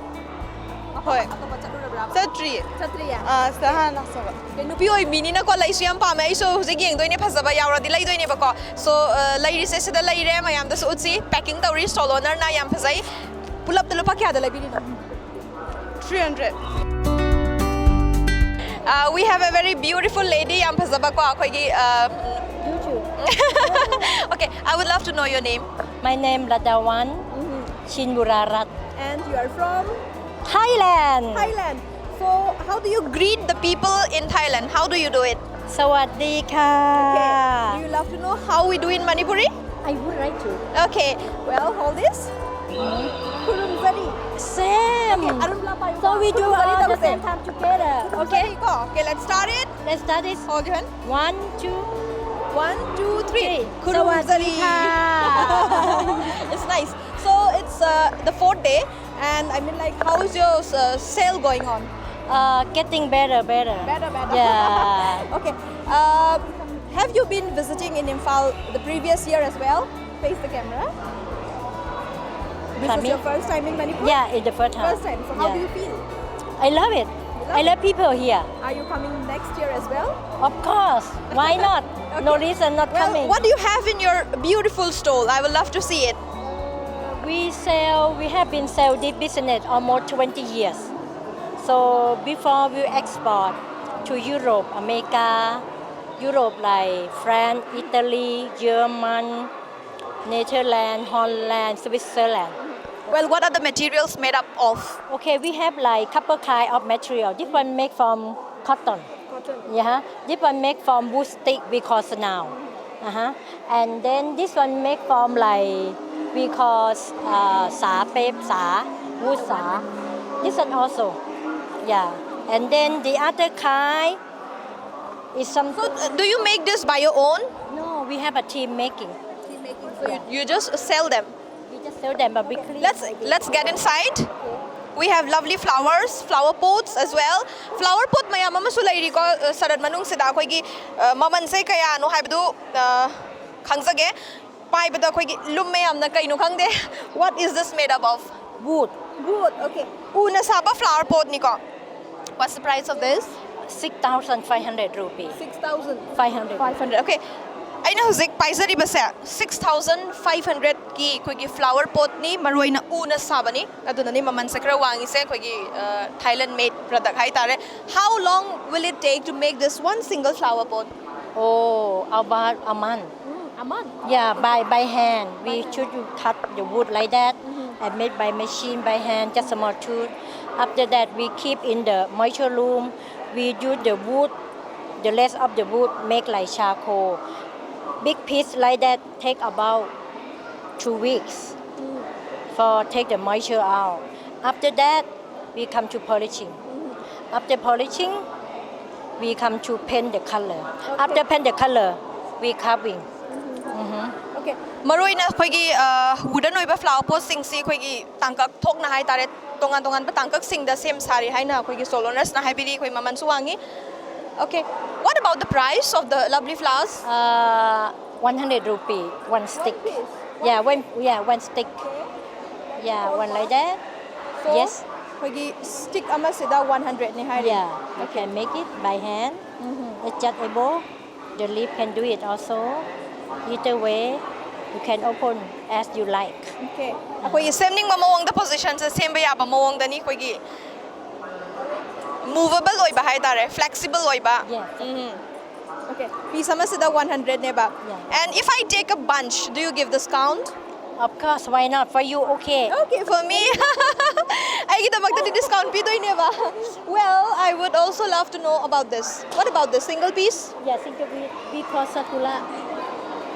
ꯃꯐꯝ ꯍꯣꯏ꯫ ꯑꯇꯣꯞꯄ ꯆꯠꯂꯨꯔꯕ꯭ꯔꯥ? ꯆꯠꯇ꯭ꯔꯤꯌꯦ꯫ ꯆꯠꯇ꯭ꯔꯤꯌꯦ? ꯑꯥ, ꯁꯤꯗ ꯍꯥꯟꯅ ꯂꯥꯛꯆꯕ꯫ ꯑꯦ, ꯅꯨꯄꯤ ꯑꯣꯏꯕꯤꯅꯤꯅꯀꯣ ꯂꯩꯁꯨ ꯌꯥꯝ ꯄꯥꯝꯃꯦ꯫ ꯑꯩꯁꯨ ꯍꯧꯖꯤꯛ ꯌꯦꯡꯗꯣꯏꯅꯦ, ꯐꯖꯕ ꯌꯥꯎꯔꯗꯤ ꯂꯩꯗꯣꯏꯅꯦꯕꯀꯣ꯫ So, ꯑ, ꯂꯩꯔꯤꯁꯦ ꯁꯤꯗ ꯂꯩꯔꯦ, ꯃꯌꯥꯝꯗꯁꯨ ꯎꯠꯁꯤ꯫ Packing ꯇꯧꯔꯤ stall ownerꯅ, ꯌꯥꯝ ꯐꯖꯩ꯫ ꯄꯨꯂꯞꯇ ꯂꯨꯄꯥ ꯀꯌꯥꯗ ꯂꯩꯕꯤꯔꯤꯅꯣ? Three hundred. Uh, we have a very beautiful lady, ꯌꯥꯝ ꯐꯖꯕꯀꯣ ꯑꯩꯈꯣꯏꯒꯤ꯫ Uh, okay, I would love to know your name. My name Ladawan Shinmurarat. And you are from Thailand. Thailand. So, how do you greet the people in Thailand? How do you do it? สวัสดีค่ะ Do you love to know how we do in Manipuri? I would like to. Okay, well, hold this. ꯈꯨꯔꯨꯝꯖꯔꯤ꯫ Same. ꯑꯔꯨꯝ ꯂꯥ ꯄꯥꯏꯌꯨ꯫ So we do ꯈꯨꯔꯨꯝꯖꯔꯤ all the ꯇꯧꯁꯦ꯫ Same time together. Okay, ꯀꯣ꯫ Okay, let's start it. Let's start this. Hold your hand. One, two. One, two, three. Three. ꯈꯨꯔꯨꯝꯖꯔꯤ꯫ It's nice. So it's uh, the fourth day, and I mean, like, how is your uh, sale going on? Uh, getting better, better. Better, better. Yeah. Okay. Uh, have you been visiting in Imphal the previous year as well? Face the camera. This is Pardon me? Your first time in Manipur? Yeah, it's the first time. First time. So how do Yeah. You feel? I love it. I love people here. Are you coming next year as well? Of course. Why not? No reason not Well, coming. What do you have in your beautiful stall? I would love to see it. We sell, we have been sell this business almost twenty years. So before we export to Europe, America, Europe like France, Italy, German, Netherlands, Holland, Switzerland. Well, what are the materials made up of? Okay, we have like couple kind of material. This one make from cotton. Cotton. Yeah, this one make from wood stick we call now. Uh-huh. And then this one make from like we call uh, สา paper สา wood สา. This one also. Yeah. And then the other kind is some. So, uh, do you make this by your own? No, we have a team making. So you, you just sell them. We just sell them, but we clean. Let's let's get inside. We have lovely flowers, flower pots as well. Flower pot ꯃꯌꯥꯝ ꯑꯃꯁꯨ ꯂꯩꯔꯤꯀꯣ, ꯁꯔꯠ ꯃꯅꯨꯡꯁꯤꯗ ꯑꯩꯈꯣꯏꯒꯤ ꯃꯃꯜꯁꯦ ꯀꯌꯥꯅꯣ ꯍꯥꯏꯕꯗꯨ ꯈꯪꯖꯒꯦ. ꯄꯥꯏꯕꯗ ꯑꯩꯈꯣꯏꯒꯤ ꯂꯨꯝꯃꯦ ꯌꯥꯝꯅ, ꯀꯩꯅꯣ ꯈꯪꯗꯦ. What is this made up of? Wood. Wood. Okay. ꯎꯅ ꯁꯥꯕ flower potꯅꯤꯀꯣ. What's the price of this? Six thousand five hundred rupees. Six thousand. Five hundred. Five hundred. Okay. ꯑꯩꯅ ꯍꯧꯖꯤꯛ ꯄꯥꯏꯖꯔꯤꯕꯁꯦ six thousand five hundredꯀꯤ ꯑꯩꯈꯣꯏꯒꯤ flower potꯅꯤ, ꯃꯔꯨꯑꯣꯏꯅ ꯎꯅ ꯁꯥꯕꯅꯤ, ꯑꯗꯨꯅꯅꯤ ꯃꯃꯜꯁꯦ ꯈꯔ ꯋꯥꯡꯉꯤꯁꯦ. ꯑꯩꯈꯣꯏꯒꯤ Thailand made product ꯍꯥꯏꯇꯥꯔꯦ. How long will it take to make this one single flower pot? Oh, about a month. A month. Yeah, by by hand. We should cut the wood like that and made by machine, by hand, just a small tool. After that, we keep in the moisture room. We use the wood, the rest of the wood make like charcoal. Big piece like that take about two weeks for take the moisture out. After that, we come to polishing. After polishing, we come to paint the color. After paint the color, we carving. Okay. ꯃꯔꯨꯑꯣꯏꯅ ꯑꯩꯈꯣꯏꯒꯤ wooden ꯑꯣꯏꯕ flower potꯁꯤꯡꯁꯤ ꯑꯩꯈꯣꯏꯒꯤ ꯇꯥꯡꯀꯛ ꯊꯣꯛꯅ ꯍꯥꯏꯇꯥꯔꯦ, ꯇꯣꯉꯥꯟ ꯇꯣꯉꯥꯟꯕ ꯇꯥꯡꯀꯛꯁꯤꯡꯗ ꯁꯦꯝ ꯁꯥꯔꯤ ꯍꯥꯏꯅ ꯑꯩꯈꯣꯏꯒꯤ stall ownersꯅ ꯍꯥꯏꯕꯤꯔꯤ. ꯑꯩꯈꯣꯏ ꯃꯃꯜꯁꯨ ꯋꯥꯡꯉꯤ. Okay. What about the price of the lovely flowers? Uh, one hundred rupee, one stick. Yeah, one, yeah, one stick. Yeah, one like that. Yes. ꯑꯩꯈꯣꯏꯒꯤ stick ꯑꯃꯁꯤꯗ one hundredꯅꯤ ꯍꯥꯏꯔꯦ. Yeah, you can make it by hand. It's just able. The leaf can do it also. Either way, you can open as you like. Okay. ꯑꯩꯈꯣꯏꯒꯤ ꯁꯦꯝꯅꯤꯡꯕ ꯃꯑꯣꯡꯗ positionꯁꯦ ꯁꯦꯝꯕ ꯌꯥꯕ ꯃꯑꯣꯡꯗꯅꯤ ꯑꯩꯈꯣꯏꯒꯤ movable ꯑꯣꯏꯕ ꯍꯥꯏꯇꯥꯔꯦ, flexible ꯑꯣꯏꯕ. Yes. Okay. Piece ꯑꯃꯁꯤꯗ one hundredꯅꯦꯕ. Yeah. And if I take a bunch, do you give discount? Of course, why not? For you, okay. Okay, for me. ꯑꯩꯒꯤꯗꯃꯛꯇꯗꯤ discount ꯄꯤꯗꯣꯏꯅꯦꯕ. Well, I would also love to know about this. What about this single piece? Yeah, single piece, we call sakura,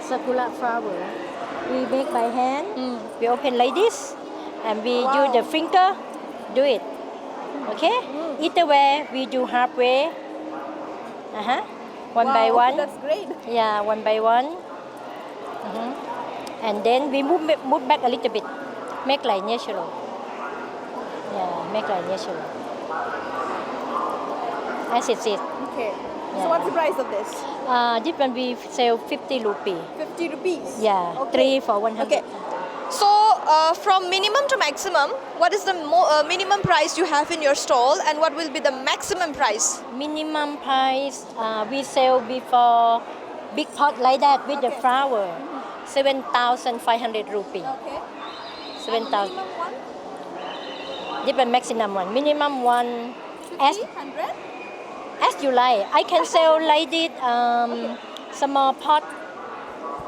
sakura flower. We make by hand. We open like this, and we use the finger, do it. Okay? Either way, we do halfway. Uh-huh. One by Wow, one. That's great. Yeah, one by one. Mhm. And then we move, move back a little bit. Make like natural. Yeah, make like natural. As it is. Okay. Yeah. So what's the price of this? Uh, this one we sell fifty rupee. Fifty rupees. Yeah, Okay. Three for one hundred. Okay. So uh, from minimum to maximum, what is the mo- uh, minimum price you have in your stall, and what will be the maximum price? Minimum price, uh, we sell before big pot like that with the Okay. flower, seven thousand five hundred rupee. Okay. Seven thousand. Minimum one? Different maximum one. Minimum one as Fifty, hundred? as you like. I can sell like this, um, small pot.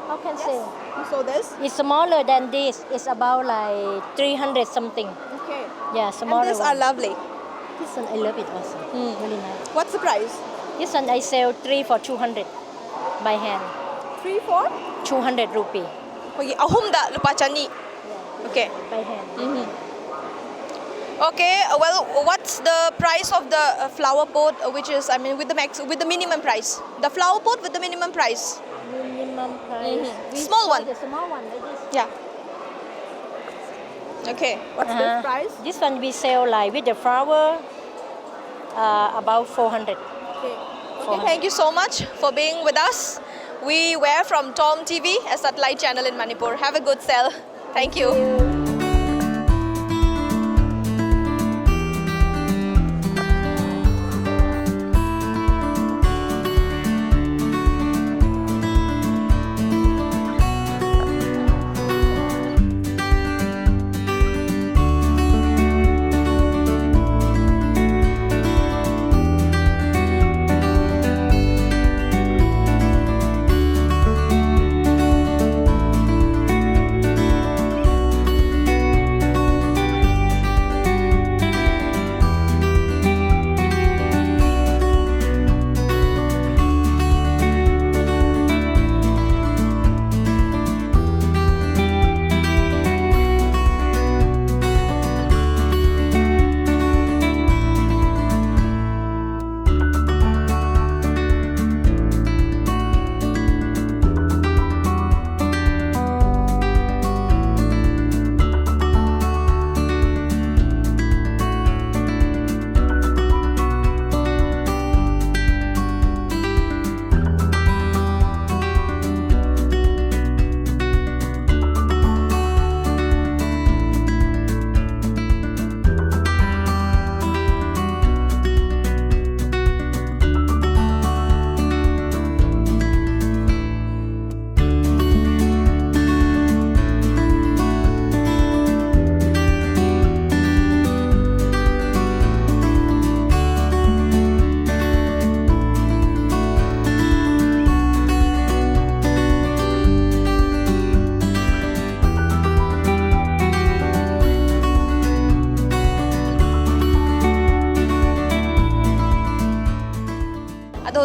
How can sell? So this? It's smaller than this. It's about like three hundred something. Okay. Yeah, smaller And these one. Are lovely. This one I love it also. Really nice. What's the price? This one I sell three for two hundred by hand. Three for? Two hundred rupee ꯑꯩꯈꯣꯏꯒꯤ ꯑꯍꯨꯝꯗ ꯂꯨꯄꯥ ꯆꯅꯤ. Okay. By hand. Okay. Uh, well, what's the price of the uh, flower pot, uh, which is, I mean, with the max, with the minimum price? The flower pot with the minimum price. Minimum price. Mhm. We Small sell one. The small one like this. Yeah. Okay. What's Uh-huh. This price? This one we sell like with the flower, uh, about four hundred. Okay. Okay. Thank you so much for being with us. We were from Tom T V, a satellite channel in Manipur. Have a good sell. Thank you.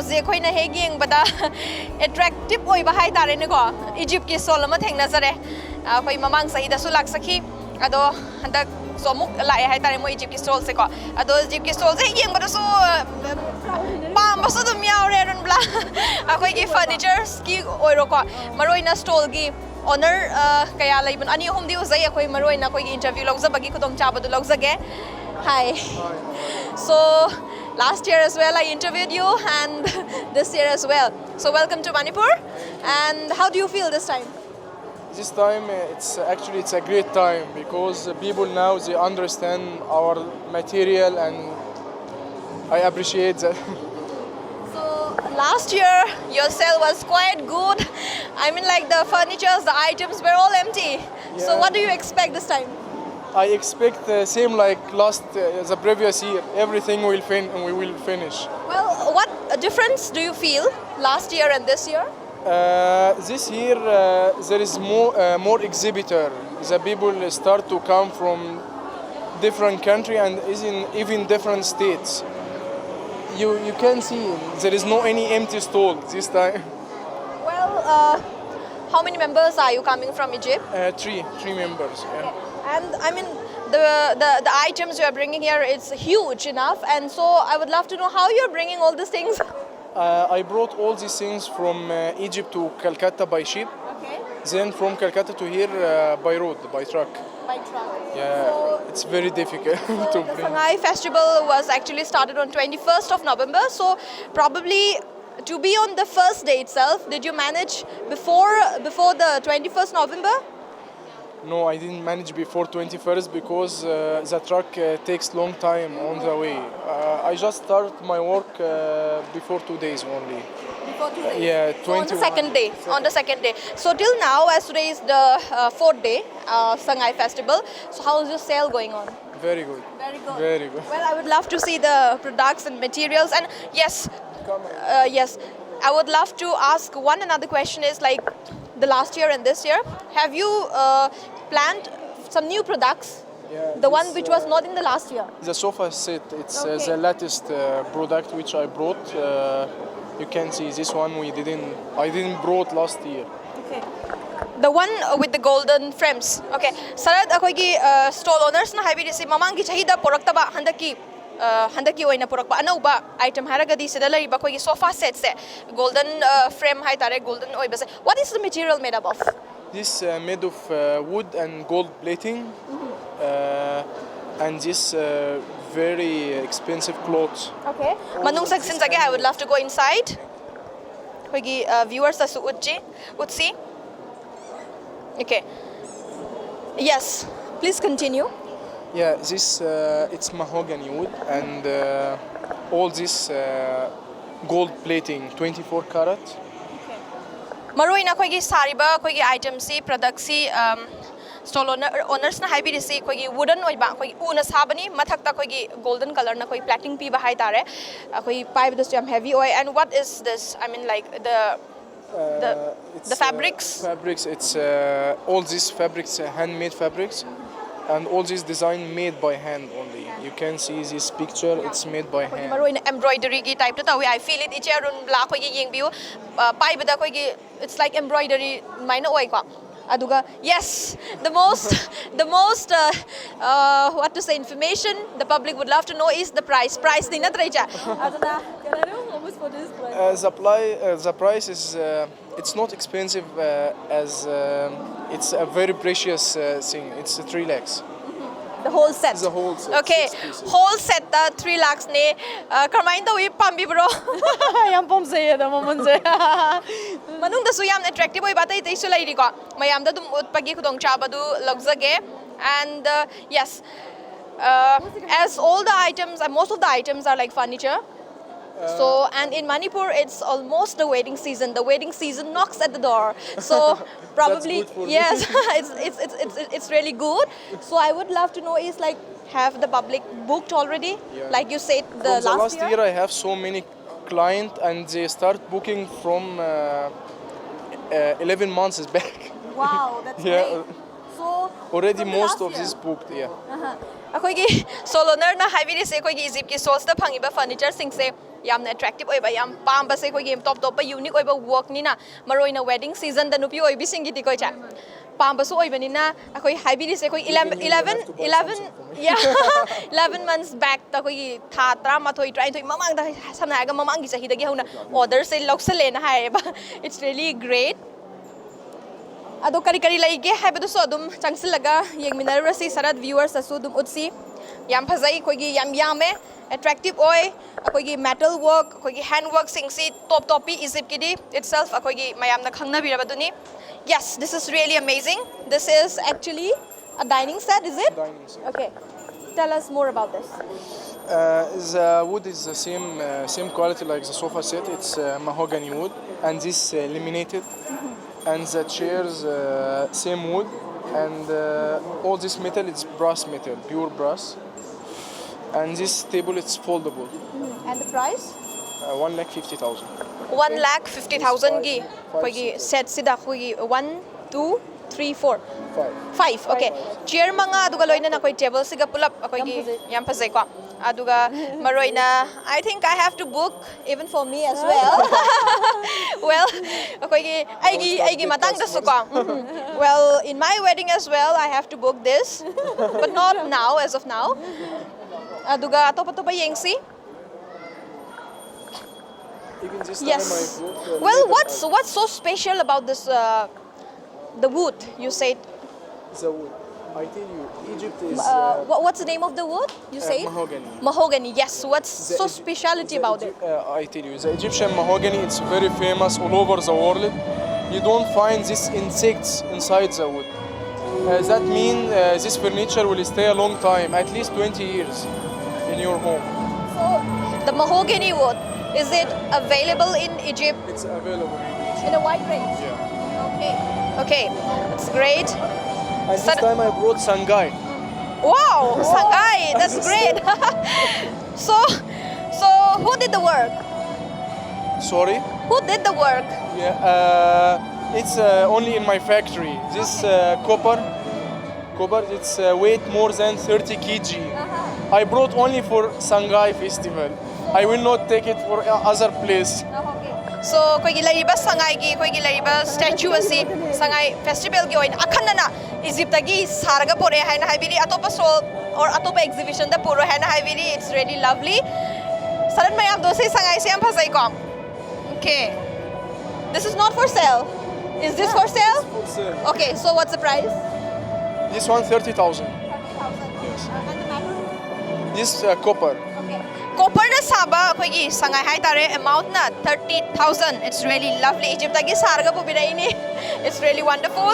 ꯁꯦ ꯑꯩꯈꯣꯏꯅ ꯍꯦꯛ ꯌꯦꯡꯕꯗ attractive ꯑꯣꯏꯕ ꯍꯥꯏꯇꯥꯔꯦꯅꯦꯀꯣ꯫ ꯏꯖꯤꯞꯀꯤ stall ꯑꯃ ꯊꯦꯡꯅꯖꯔꯦ꯫ ꯑꯩꯈꯣꯏ ꯃꯃꯥꯡ ꯆꯍꯤꯗꯁꯨ ꯂꯥꯛꯆꯈꯤ, ꯑꯗꯣ ꯍꯟꯗꯛꯁꯨ ꯑꯃꯨꯛ ꯂꯥꯛꯑꯦ ꯍꯥꯏꯇꯥꯔꯦ ꯃꯣꯏ ꯏꯖꯤꯞꯀꯤ ꯁ꯭ꯇꯣꯜꯁꯦꯀꯣ꯫ ꯑꯗꯣ ꯏꯖꯤꯞꯀꯤ ꯁ꯭ꯇꯣꯜꯁꯦ ꯍꯦꯛ ꯌꯦꯡꯕꯗꯁꯨ ꯄꯥꯝꯕꯁꯨ ꯑꯗꯨꯝ ꯌꯥꯎꯔꯦ ꯑꯔꯨꯟꯕ꯭ꯂꯥ꯫ ꯑꯩꯈꯣꯏꯒꯤ ꯐꯔꯅꯤꯆꯔꯁꯀꯤ ꯑꯣꯏꯔꯣꯀꯣ, ꯃꯔꯨꯑꯣꯏꯅ ꯁ꯭ꯇꯣꯜꯒꯤ ꯑꯣꯅꯔ ꯀꯌꯥ ꯂꯩꯕꯅꯣ, ꯑꯅꯤ ꯑꯍꯨꯝꯗꯤ ꯎꯖꯩ꯫ ꯑꯩꯈꯣꯏ ꯃꯔꯨꯑꯣꯏꯅ ꯑꯩꯈꯣꯏꯒꯤ ꯏꯟꯇꯔꯚ꯭ꯌꯨ ꯂꯧꯖꯕꯒꯤ ꯈꯨꯗꯣꯡꯆꯥꯕꯗꯨ ꯂꯧꯖꯒꯦ꯫ Hi. So, last year as well I interviewed you, and this year as well. So welcome to Manipur. And how do you feel this time? This time uh, it's actually it's a great time because uh, people now they understand our material and I appreciate that. So last year your sale was quite good. I mean, like, the furnitures, the items were all empty. So Yeah. What do you expect this time? I expect the same like last uh, the previous year. Everything will fin we will finish. Well, what difference do you feel last year and this year? Uh, this year uh, there is more uh, more exhibitor. The people start to come from different country and is in even different states. You you can see there is no any empty stall this time. Well, uh, how many members are you coming from Egypt? Uh, three three members. Yeah. And I mean, the, the the items you are bringing here, it's huge enough, and so I would love to know how you're bringing all these things. Uh, I brought all these things from uh, Egypt to Calcutta by ship. Okay. Then from Calcutta to here uh, by road, by truck. By truck. Yeah, it's very difficult to The bring. Sangai festival was actually started on twenty-first of November, so probably to be on the first day itself, did you manage before before the twenty-first November? No, I didn't manage before twenty-first because uh, the truck uh, takes long time on the way. Uh, I just start my work uh, before two days only. Before two days. Yeah, So on the twenty-one. Second day. On the second day. So till now, as today is the uh, fourth day, uh, Sangai festival. So how is your sale going on? Very good. Very good. Very good. Well, I would love to see the products and materials. And yes, Come on. Uh, yes, I would love to ask one another question is, like, the last year and this year, have you uh, planned some new products? Yeah, The one this, which uh, was not in the last year. The sofa set, it's uh, Okay. the latest uh, product which I brought. Uh, You can see this one we didn't, I didn't brought last year. The one with the golden frames. Okay. ꯁꯔꯠ, ꯑꯩꯈꯣꯏꯒꯤ stall ꯑꯣꯅꯔꯁꯅ ꯍꯥꯏꯕꯤꯔꯤꯁꯤ ꯃꯃꯥꯡꯒꯤ ꯆꯍꯤꯗ ꯄꯨꯔꯛꯇꯕ ꯍꯟꯗꯛꯀꯤ ꯑ, ꯍꯟꯗꯛꯀꯤ ꯑꯣꯏꯅ ꯄꯨꯔꯛꯄ ꯑꯅꯧꯕ item ꯍꯥꯏꯔꯒꯗꯤ ꯁꯤꯗ ꯂꯩꯔꯤꯕ ꯑꯩꯈꯣꯏꯒꯤ ꯁꯣꯐꯥ ꯁꯦꯠꯁꯦ, ꯒꯣꯜꯗꯟ ꯐ꯭ꯔꯦꯝ ꯍꯥꯏꯇꯥꯔꯦ, ꯒꯣꯜꯗꯟ ꯑꯣꯏꯕꯁꯦ. What is the material made up of? This uh, made of uh, wood and gold plating, uh, and this uh, very expensive clothes. Okay. ꯃꯅꯨꯡ ꯆꯪꯁꯤꯟꯖꯒꯦ. I would love to go inside. ꯑꯩꯈꯣꯏꯒꯤ ꯚ꯭ꯌꯨꯋꯔꯁꯇꯁꯨ ꯎꯠꯁꯤ ꯎꯠꯁꯤ Okay. Yes. Please continue. Yeah, this uh, it's mahogany wood and uh, all this uh, gold plating, twenty-four carat. ꯃꯔꯨ ꯑꯣꯏꯅ ꯑꯩꯈꯣꯏꯒꯤ ꯁꯥꯔꯤꯕ ꯑꯩꯈꯣꯏꯒꯤ ꯑꯥꯏꯇꯦꯝꯁꯤ, ꯄ꯭ꯔꯗꯛꯁꯤ, stall ꯑꯣꯅꯔꯁꯅ ꯍꯥꯏꯕꯤꯔꯤꯁꯤ ꯑꯩꯈꯣꯏꯒꯤ wooden ꯑꯣꯏꯕ, ꯑꯩꯈꯣꯏꯒꯤ ꯎꯅ ꯁꯥꯕꯅꯤ. ꯃꯊꯛꯇ ꯑꯩꯈꯣꯏꯒꯤ ꯒꯣꯜꯗꯟ ꯀꯂꯔꯅ ꯑꯩꯈꯣꯏ ꯄ꯭ꯂꯦꯇꯤꯡ ꯄꯤꯕ ꯍꯥꯏꯇꯥꯔꯦ. ꯑꯩꯈꯣꯏ ꯄꯥꯏꯕꯗꯁꯨ ꯌꯥꯝ ꯍꯦꯚꯤ ꯑꯣꯏ. And what is this? I mean, like, the Uh, the fabrics? Fabrics. It's uh, all these fabrics, uh, handmade fabrics, and all this design made by hand only. You can see this picture. It's made by hand. ꯃꯔꯨ ꯑꯣꯏꯅ ꯑꯦꯝꯕ꯭ꯔꯣꯏꯗꯔꯤꯒꯤ ꯇꯥꯏꯞꯇ ꯇꯧꯋꯤ. I feel it. ꯏꯆꯦ ꯑꯔꯨꯟꯂꯥ, ꯑꯩꯈꯣꯏꯒꯤ ꯌꯦꯡꯕꯤꯌꯨ. ꯑ, ꯄꯥꯏꯕꯗ ꯑꯩꯈꯣꯏꯒꯤ it's like embroidery ꯑꯗꯨꯃꯥꯏꯅ ꯑꯣꯏꯀꯣ. ꯑꯗꯨꯒ yes, the most the most uh, uh, what to say, information the public would love to know is the price. Price ꯅꯤ ꯅꯠꯇ꯭ꯔ ꯏꯆꯦ? ꯑꯗꯨꯅ Can I know how much for this? Like, Uh, the, pli- uh, the price is uh, it's not expensive uh, as um, it's a very precious uh, thing. It's uh, three lakhs. The whole set. It's a whole set. Okay. Six pieces. Whole set ꯇ three lakhs ꯅꯦ. ꯑ, ꯀꯔꯝꯍꯥꯏꯅ ꯇꯧꯏ, ꯄꯥꯝꯕꯤꯕ꯭ꯔꯣ? ꯌꯥꯝ ꯄꯥꯝꯖꯩꯌꯦ ꯑꯗꯣ ꯃꯃꯜꯁꯦ. ꯃꯅꯨꯡꯗꯁꯨ ꯌꯥꯝꯅ attractive ꯑꯣꯏꯕ ꯑꯇꯩ ꯑꯇꯩꯁꯨ ꯂꯩꯔꯤꯀꯣ. ꯃꯌꯥꯝꯗ ꯑꯗꯨꯝ ꯎꯠꯄꯒꯤ ꯈꯨꯗꯣꯡꯆꯥꯕꯗꯨ ꯂꯧꯖꯒꯦ. And uh, yes, uh, as all the items, uh, most of the items are like furniture. So, and in Manipur, it's almost the wedding season. The wedding season knocks at the door. So, probably, Good for me. Yes, it's, it's, it's, it's, it's really good. So, I would love to know is like, have the public booked already? Yeah. Like you said, the From the last, last year, I have so many clients, and they start booking from uh, uh, eleven months back. Wow, that's Yeah. Great. So, Already from the most last of year. This booked. Yeah. ꯑꯩꯈꯣꯏꯒꯤ stall ꯑꯣꯅꯔꯅ ꯍꯥꯏꯕꯤꯔꯤꯁꯦ, ꯑꯩꯈꯣꯏꯒꯤ ꯏꯖꯤꯞꯀꯤ ꯁ꯭ꯇꯣꯜꯁꯇ ꯐꯪꯉꯤꯕ ꯐꯔꯅꯤꯆꯔꯁꯤꯡꯁꯦ ꯌꯥꯝꯅ attractive ꯑꯣꯏꯕ, ꯌꯥꯝ ꯄꯥꯝꯕꯁꯦ ꯑꯩꯈꯣꯏꯒꯤ ꯇꯣꯞ ꯇꯣꯞꯄ unique ꯑꯣꯏꯕ ꯋꯥꯔꯛꯅꯤꯅ, ꯃꯔꯨꯑꯣꯏꯅ ꯋꯦꯗꯤꯡ ꯁꯤꯖꯟꯗ ꯅꯨꯄꯤ ꯑꯣꯏꯕꯤꯁꯤꯡꯒꯤꯗꯤꯀꯣ, ꯏꯆꯦ, ꯄꯥꯝꯕꯁꯨ ꯑꯣꯏꯕꯅꯤꯅ ꯑꯩꯈꯣꯏ ꯍꯥꯏꯕꯤꯔꯤꯁꯦ ꯑꯩꯈꯣꯏ eleven, eleven, eleven, yeah, eleven months backꯇ, ꯑꯩꯈꯣꯏꯒꯤ ꯊꯥ ꯇꯔꯥꯃꯥꯊꯣꯏ ꯇꯔꯥꯅꯤꯊꯣꯏ ꯃꯃꯥꯡꯗ, ꯁꯝꯅ ꯍꯥꯏꯔꯒ ꯃꯃꯥꯡꯒꯤ ꯆꯍꯤꯗꯒꯤ ꯍꯧꯅ orderꯁꯦ ꯂꯧꯁꯜꯂꯦꯅ ꯍꯥꯏꯌꯦꯕ. It's really great. ꯑꯗꯣ ꯀꯔꯤ ꯀꯔꯤ ꯂꯩꯒꯦ ꯍꯥꯏꯕꯗꯨꯁꯨ ꯑꯗꯨꯝ ꯆꯪꯁꯤꯜꯂꯒ ꯌꯦꯡꯃꯤꯟꯅꯔꯨꯔꯁꯤ, ꯁꯔꯠ ꯚ꯭ꯌꯨꯋꯔꯁꯇꯁꯨ ꯑꯗꯨꯝ ꯎꯠꯁꯤ. ꯌꯥꯝ ꯐꯖꯩ, ꯑꯩꯈꯣꯏꯒꯤ ꯌꯥꯝ ꯌꯥꯝꯃꯦ, ꯑꯦꯇ꯭ꯔꯦꯛꯇꯤꯞ ꯑꯣꯏ. ꯑꯩꯈꯣꯏꯒꯤ ꯃꯦꯇꯜ ꯋꯥꯔꯛ, ꯑꯩꯈꯣꯏꯒꯤ ꯍꯦꯟ ꯋꯥꯔꯛꯁꯤꯡꯁꯤ ꯇꯣꯞ ꯇꯣꯞꯄꯤ, ꯏꯖꯤꯞꯀꯤꯗꯤ itself ꯑꯩꯈꯣꯏꯒꯤ ꯃꯌꯥꯝꯅ ꯈꯪꯅꯕꯤꯔꯕꯗꯨꯅꯤ. Yes, this is really amazing. This is actually a dining set, is it? Dining set. Okay. Tell us more about this. Uh, the wood is the same uh, same quality like the sofa set. It's uh, mahogany wood, and this uh, laminated, and the chairs uh, same wood, and uh, all this metal, it's brass metal, pure brass. And this table, it's foldable. And the price? Uh, one lakh fifty thousand. One lakh fifty thousandꯒꯤ ꯑꯩꯈꯣꯏꯒꯤ ꯁꯦꯠꯁꯤꯗ ꯑꯩꯈꯣꯏꯒꯤ one, two, three, four, Five. Five, okay. Chair ꯃꯉꯥ, ꯑꯗꯨꯒ ꯂꯣꯏꯅꯅ ꯑꯩꯈꯣꯏ ꯇꯦꯕꯜꯁꯤꯒ ꯄꯨꯂꯞ ꯑꯩꯈꯣꯏꯒꯤ ꯌꯥꯝ ꯐꯖꯩꯀꯣ. ꯑꯗꯨꯒ ꯃꯔꯨꯑꯣꯏꯅ, I think I have to book even for me as well. Well, ꯑꯩꯈꯣꯏꯒꯤ ꯑꯩꯒꯤ ꯑꯩꯒꯤ ꯃꯇꯥꯡꯗꯁꯨꯀꯣ. Well, in my wedding as well, I have to book this, but not now, as of now. ꯑꯗꯨꯒ ꯑꯇꯣꯞ ꯑꯇꯣꯞꯄ ꯌꯦꯡꯁꯤ. Even this Yes. time I brought uh, Well, leather what's item. What's so special about this? Uh, the wood, you said. The wood. I tell you, Egypt is Uh, uh, what, what's the name of the wood? You uh, said mahogany. Mahogany. Yes. What's The so Egy- speciality the about Egy- it? Uh, I tell you, the Egyptian mahogany, it's very famous all over the world. You don't find these insects inside the wood. Uh, that means uh, this furniture will stay a long time, at least twenty years in your home. So, the mahogany wood, is it available in Egypt? It's available in Egypt. In a wide range. Yeah. Okay. Okay. It's great. And this Sar- time I brought Sangai. Wow, Sangai. That's great. So, so who did the work? Sorry? Who did the work? Yeah, uh, it's uh, only in my factory. This uh, copper, copper, it's uh, weight more than thirty kg. I brought only for Sangai festival. I will not take it for other place. So ꯑꯩꯈꯣꯏꯒꯤ ꯂꯩꯔꯤꯕ ꯁꯉꯥꯏꯒꯤ ꯑꯩꯈꯣꯏꯒꯤ ꯂꯩꯔꯤꯕ statue ꯑꯁꯤ ꯁꯉꯥꯏ festival ꯒꯤ ꯑꯣꯏꯅ ꯑꯈꯟꯅꯅ Egypt ꯇꯒꯤ ꯁꯥꯔꯒ ꯄꯨꯔꯛꯑꯦ ꯍꯥꯏꯅ ꯍꯥꯏꯕꯤꯔꯤ꯫ ꯑꯇꯣꯞꯄ show or ꯑꯇꯣꯞꯄ exhibition ꯗ ꯄꯨꯔꯣꯏ ꯍꯥꯏꯅ ꯍꯥꯏꯕꯤꯔꯤ꯫ It's really lovely. Salad ꯃꯌꯥꯝꯗꯣ, ꯁꯤ ꯁꯉꯥꯏꯁꯦ ꯌꯥꯝ ꯐꯖꯩꯀꯣ꯫ Okay, this is not for sale. Is this for sale? For sale. Okay, so what's the price? This one thirty thousand. This uh, copper. Copper ꯅ ꯁꯥꯕ ꯑꯩꯈꯣꯏꯒꯤ ꯁꯉꯥꯏ ꯍꯥꯏꯇꯥꯔꯦ꯫ Amount ꯅ thirty thousand. It's really lovely. Egypt ꯇꯒꯤ ꯁꯥꯔꯒ ꯄꯨꯕꯤꯔꯛꯏꯅꯤ꯫ It's really wonderful.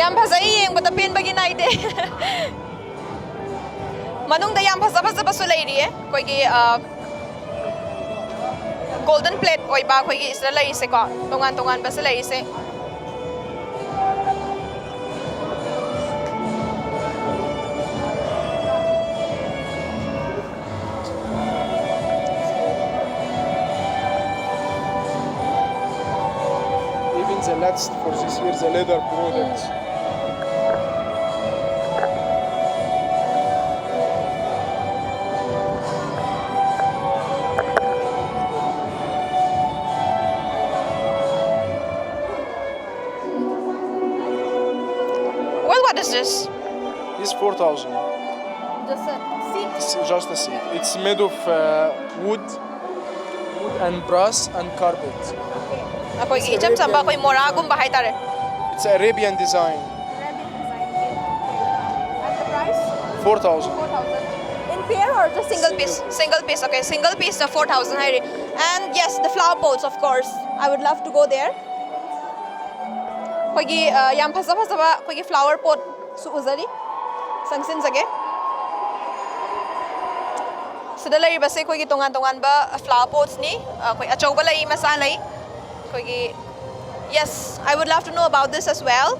ꯌꯥꯝ ꯐꯖꯩ, ꯌꯦꯡꯕꯗ ꯄꯦꯟꯕꯒꯤ ꯅꯥꯏꯗꯦ꯫ ꯃꯅꯨꯡꯗ ꯌꯥꯝ ꯐꯖ ꯐꯖꯕꯁꯨ ꯂꯩꯔꯤꯌꯦ꯫ ꯑꯩꯈꯣꯏꯒꯤ ꯑ, golden plate ꯑꯣꯏꯕ ꯑꯩꯈꯣꯏꯒꯤ ꯁꯤꯗ ꯂꯩꯔꯤꯁꯦꯀꯣ, ꯇꯣꯉꯥꯟ ꯇꯣꯉꯥꯟꯕꯁꯨ ꯂꯩꯔꯤꯁꯦ꯫ Even the next for this year, the leather products. Well, what is this? This four thousand. Just a seat. It's just a seat. It's made of uh, wood, wood and brass and carpet. ꯑꯩꯈꯣꯏꯒꯤ ꯏꯆꯝ ꯆꯝꯕ ꯑꯩꯈꯣꯏ ꯃꯣꯔꯥꯒꯨꯝꯕ ꯍꯥꯏꯇꯥꯔꯦ꯫ It's Arabian design. At the price? Four thousand. In pair or just single piece? Single piece, okay. Single piece ꯅ four thousand ꯍꯥꯏꯔꯤ꯫ And yes, the flower pots, of course. I would love to go there. ꯑꯩꯈꯣꯏꯒꯤ ꯑ, ꯌꯥꯝ ꯐꯖ ꯐꯖꯕ ꯑꯩꯈꯣꯏꯒꯤ flower pot ꯁꯨ ꯎꯖꯔꯤ꯫ ꯆꯪꯁꯤꯟꯖꯒꯦ꯫ ꯁꯤꯗ ꯂꯩꯔꯤꯕꯁꯦ ꯑꯩꯈꯣꯏꯒꯤ ꯇꯣꯉꯥꯟ ꯇꯣꯉꯥꯟꯕ flower pots ꯅꯤ꯫ ꯑꯩꯈꯣꯏ ꯑꯆꯧꯕ ꯂꯩ, ꯃꯆꯥ ꯂꯩ꯫ ꯑꯩꯈꯣꯏꯒꯤ, yes, I would love to know about this as well.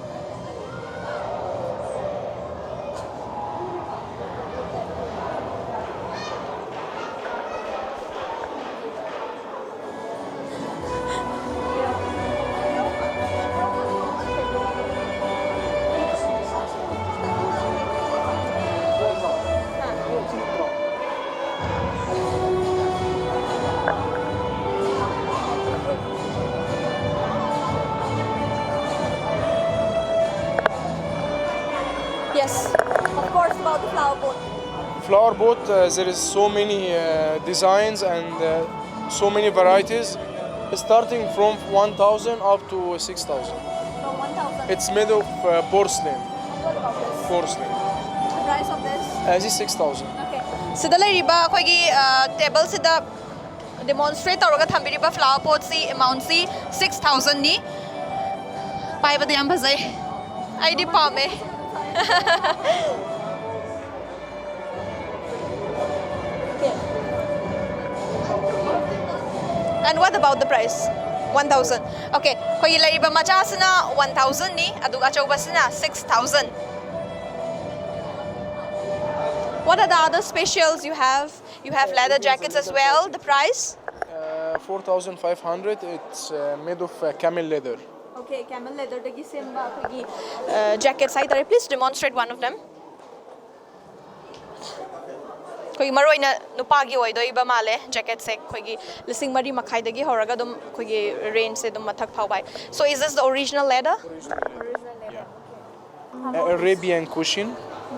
Yes, of course, about the flower pot. Flower pot, uh, there is so many uh, designs and uh, so many varieties, starting from one thousand up to six thousand. From one thousand. It's made of uh, porcelain. What about this? Porcelain. The price of this? Uh, this six thousand. Okay. ꯁꯤꯗ ꯂꯩꯔꯤꯕ ꯑꯩꯈꯣꯏꯒꯤ ꯇꯦꯕꯜꯁꯤꯗ ꯗꯦꯃꯣꯟꯁꯇ꯭ꯔꯦꯠ ꯇꯧꯔꯒ ꯊꯝꯕꯤꯔꯤꯕ flower ꯄꯣꯠꯁꯤ ꯑꯦꯃꯥꯎꯟꯁꯤ six ꯊꯥꯎꯖꯟꯅꯤ꯫ ꯄꯥꯏꯕꯗ ꯌꯥꯝ ꯐꯖꯩ, ꯑꯩꯗꯤ ꯄꯥꯝꯃꯦ꯫ And what about the price? One thousand. Okay, ꯑꯩꯈꯣꯏꯒꯤ ꯂꯩꯔꯤꯕ ꯃꯆꯥꯁꯤꯅ ꯋꯥꯟ ꯊꯥꯎꯖꯟꯅꯤ, ꯑꯗꯨꯒ ꯑꯆꯧꯕꯁꯤꯅ six thousand. What are the other specials you have? You have leather jackets as well. The price? Uh, four thousand five hundred. It's uh, made of uh, camel leather. Okay, camel leatherꯗꯒꯤ ꯁꯦꯝꯕ ꯑꯩꯈꯣꯏꯒꯤ jackets ꯍꯥꯏꯇꯥꯔꯦ. Please demonstrate one of them. ꯑꯩꯈꯣꯏꯒꯤ ꯃꯔꯨ ꯑꯣꯏꯅ ꯅꯨꯄꯥꯒꯤ ꯑꯣꯏꯗꯣꯏꯕ ꯃꯥꯜꯂꯦ ꯖꯦꯀꯦꯠꯁꯦ꯫ ꯑꯩꯈꯣꯏꯒꯤ ꯂꯤꯁꯤꯡ ꯃꯔꯤ ꯃꯈꯥꯏꯗꯒꯤ ꯍꯧꯔꯒ ꯑꯗꯨꯝ ꯑꯩꯈꯣꯏꯒꯤ ꯔꯦꯟꯖꯁꯦ ꯑꯗꯨꯝ ꯃꯊꯛ ꯐꯥꯎꯕ ꯍꯥꯏ꯫ So is this the original leather? Uh, Arabian cushion.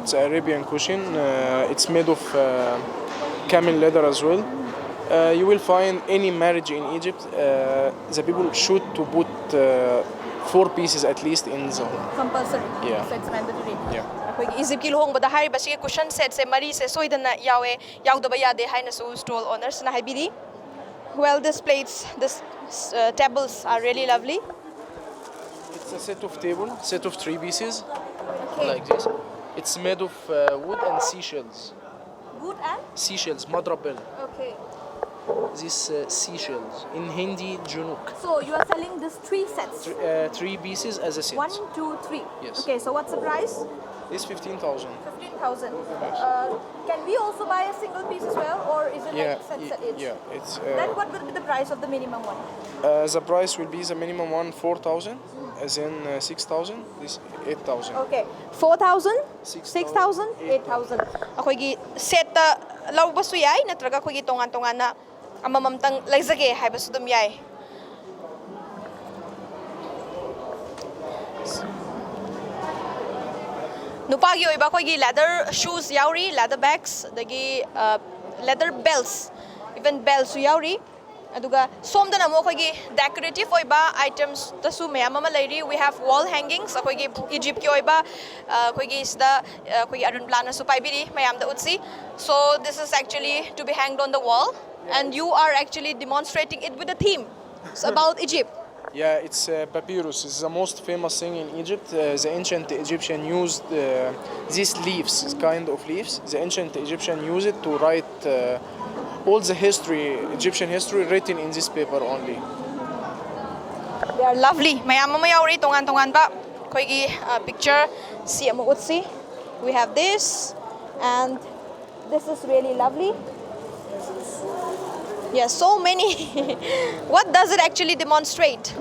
It's Arabian cushion. Uh, it's made of uh, camel leather as well. Uh, you will find any marriage in Egypt, uh, the people should to put uh, four pieces at least in the home. Compulsory. Yeah. So it's mandatory. Yeah. ꯑꯩꯈꯣꯏꯒꯤ ꯏꯖꯤꯞꯀꯤ ꯂꯨꯍꯣꯡꯕꯗ ꯍꯥꯏꯔꯤꯕ ꯁꯤꯒꯤ cushion setꯁꯦ ꯃꯔꯤꯁꯦ ꯁꯣꯏꯗꯅ ꯌꯥꯎꯋꯦ, ꯌꯥꯎꯗꯕ ꯌꯥꯗꯦ ꯍꯥꯏꯅꯁꯨ stall ownerꯁꯅ ꯍꯥꯏꯕꯤꯔꯤ꯫ Well, this plates, this uh, tables are really lovely. It's a set of table, set of three pieces, like this. It's made of uh, wood and seashells. Wood and? Seashells, madrabil. Okay. These uh, seashells. In Hindi, junuk. So you are selling these three sets. Uh, three pieces as a set. One, two, three. Yes. Okay, so what's the price? It's fifteen thousand. Fifteen thousand. Uh, can we also buy a single piece as well, or is it Yeah, like set y- set each? yeah. It's Then uh, what will be the price of the minimum one? uh, the price will be the minimum one four thousand, as in uh, six thousand. This eight thousand. Okay. Four thousand, Six six thousand, eight thousand. ꯑꯩꯈꯣꯏꯒꯤ ꯁꯦꯠꯇ ꯂꯧꯕꯁꯨ ꯌꯥꯏ, ꯅꯠꯇ꯭ꯔꯒ ꯑꯩꯈꯣꯏꯒꯤ ꯇꯣꯉꯥꯟ ꯇꯣꯉꯥꯟꯅ ꯑꯃꯃꯝꯇꯪ ꯂꯩꯖꯒꯦ ꯍꯥꯏꯕꯁꯨ ꯑꯗꯨꯝ ꯌꯥꯏ꯫ ꯅꯨꯄꯥꯒꯤ ꯑꯣꯏꯕ ꯑꯩꯈꯣꯏꯒꯤ leather shoes ꯌꯥꯎꯔꯤ, leather bags, ꯑꯗꯒꯤ leather belts, even beltꯁꯨ ꯌꯥꯎꯔꯤ꯫ ꯑꯗꯨꯒ ꯁꯣꯝꯗꯅ ꯑꯃꯨꯛ ꯑꯩꯈꯣꯏꯒꯤ decorative ꯑꯣꯏꯕ itemsꯇꯁꯨ ꯃꯌꯥꯝ ꯑꯃ ꯂꯩꯔꯤ꯫ We have wall hangings, ꯑꯩꯈꯣꯏꯒꯤ Egyptꯀꯤ ꯑꯣꯏꯕ, ꯑ, ꯑꯩꯈꯣꯏꯒꯤ ꯁꯤꯗ, ꯑ, ꯑꯩꯈꯣꯏꯒꯤ ꯑꯔꯨꯟ ꯄ꯭ꯂꯥꯅꯁꯨ ꯄꯥꯏꯕꯤꯔꯤ, ꯃꯌꯥꯝꯗ ꯎꯠꯁꯤ꯫ So this is actually to be hanged on the wall, and you are actually demonstrating it with a theme. It's about Egypt. Yeah, it's uh, papyrus. It's the most famous thing in Egypt. Uh, the ancient Egyptian used uh, these leaves, kind of leaves. The ancient Egyptian used it to write uh, all the history, Egyptian history, written in this paper only. They are lovely. ꯃꯌꯥꯝ ꯑꯃ ꯌꯥꯎꯔꯤ, ꯇꯣꯉꯥꯟ ꯇꯣꯉꯥꯟꯕ꯫ ꯑꯩꯈꯣꯏꯒꯤ, uh, picture ꯁꯤ ꯑꯃ ꯎꯠꯁꯤ. We have this, and this is really lovely. Yeah, so many. What does it actually demonstrate?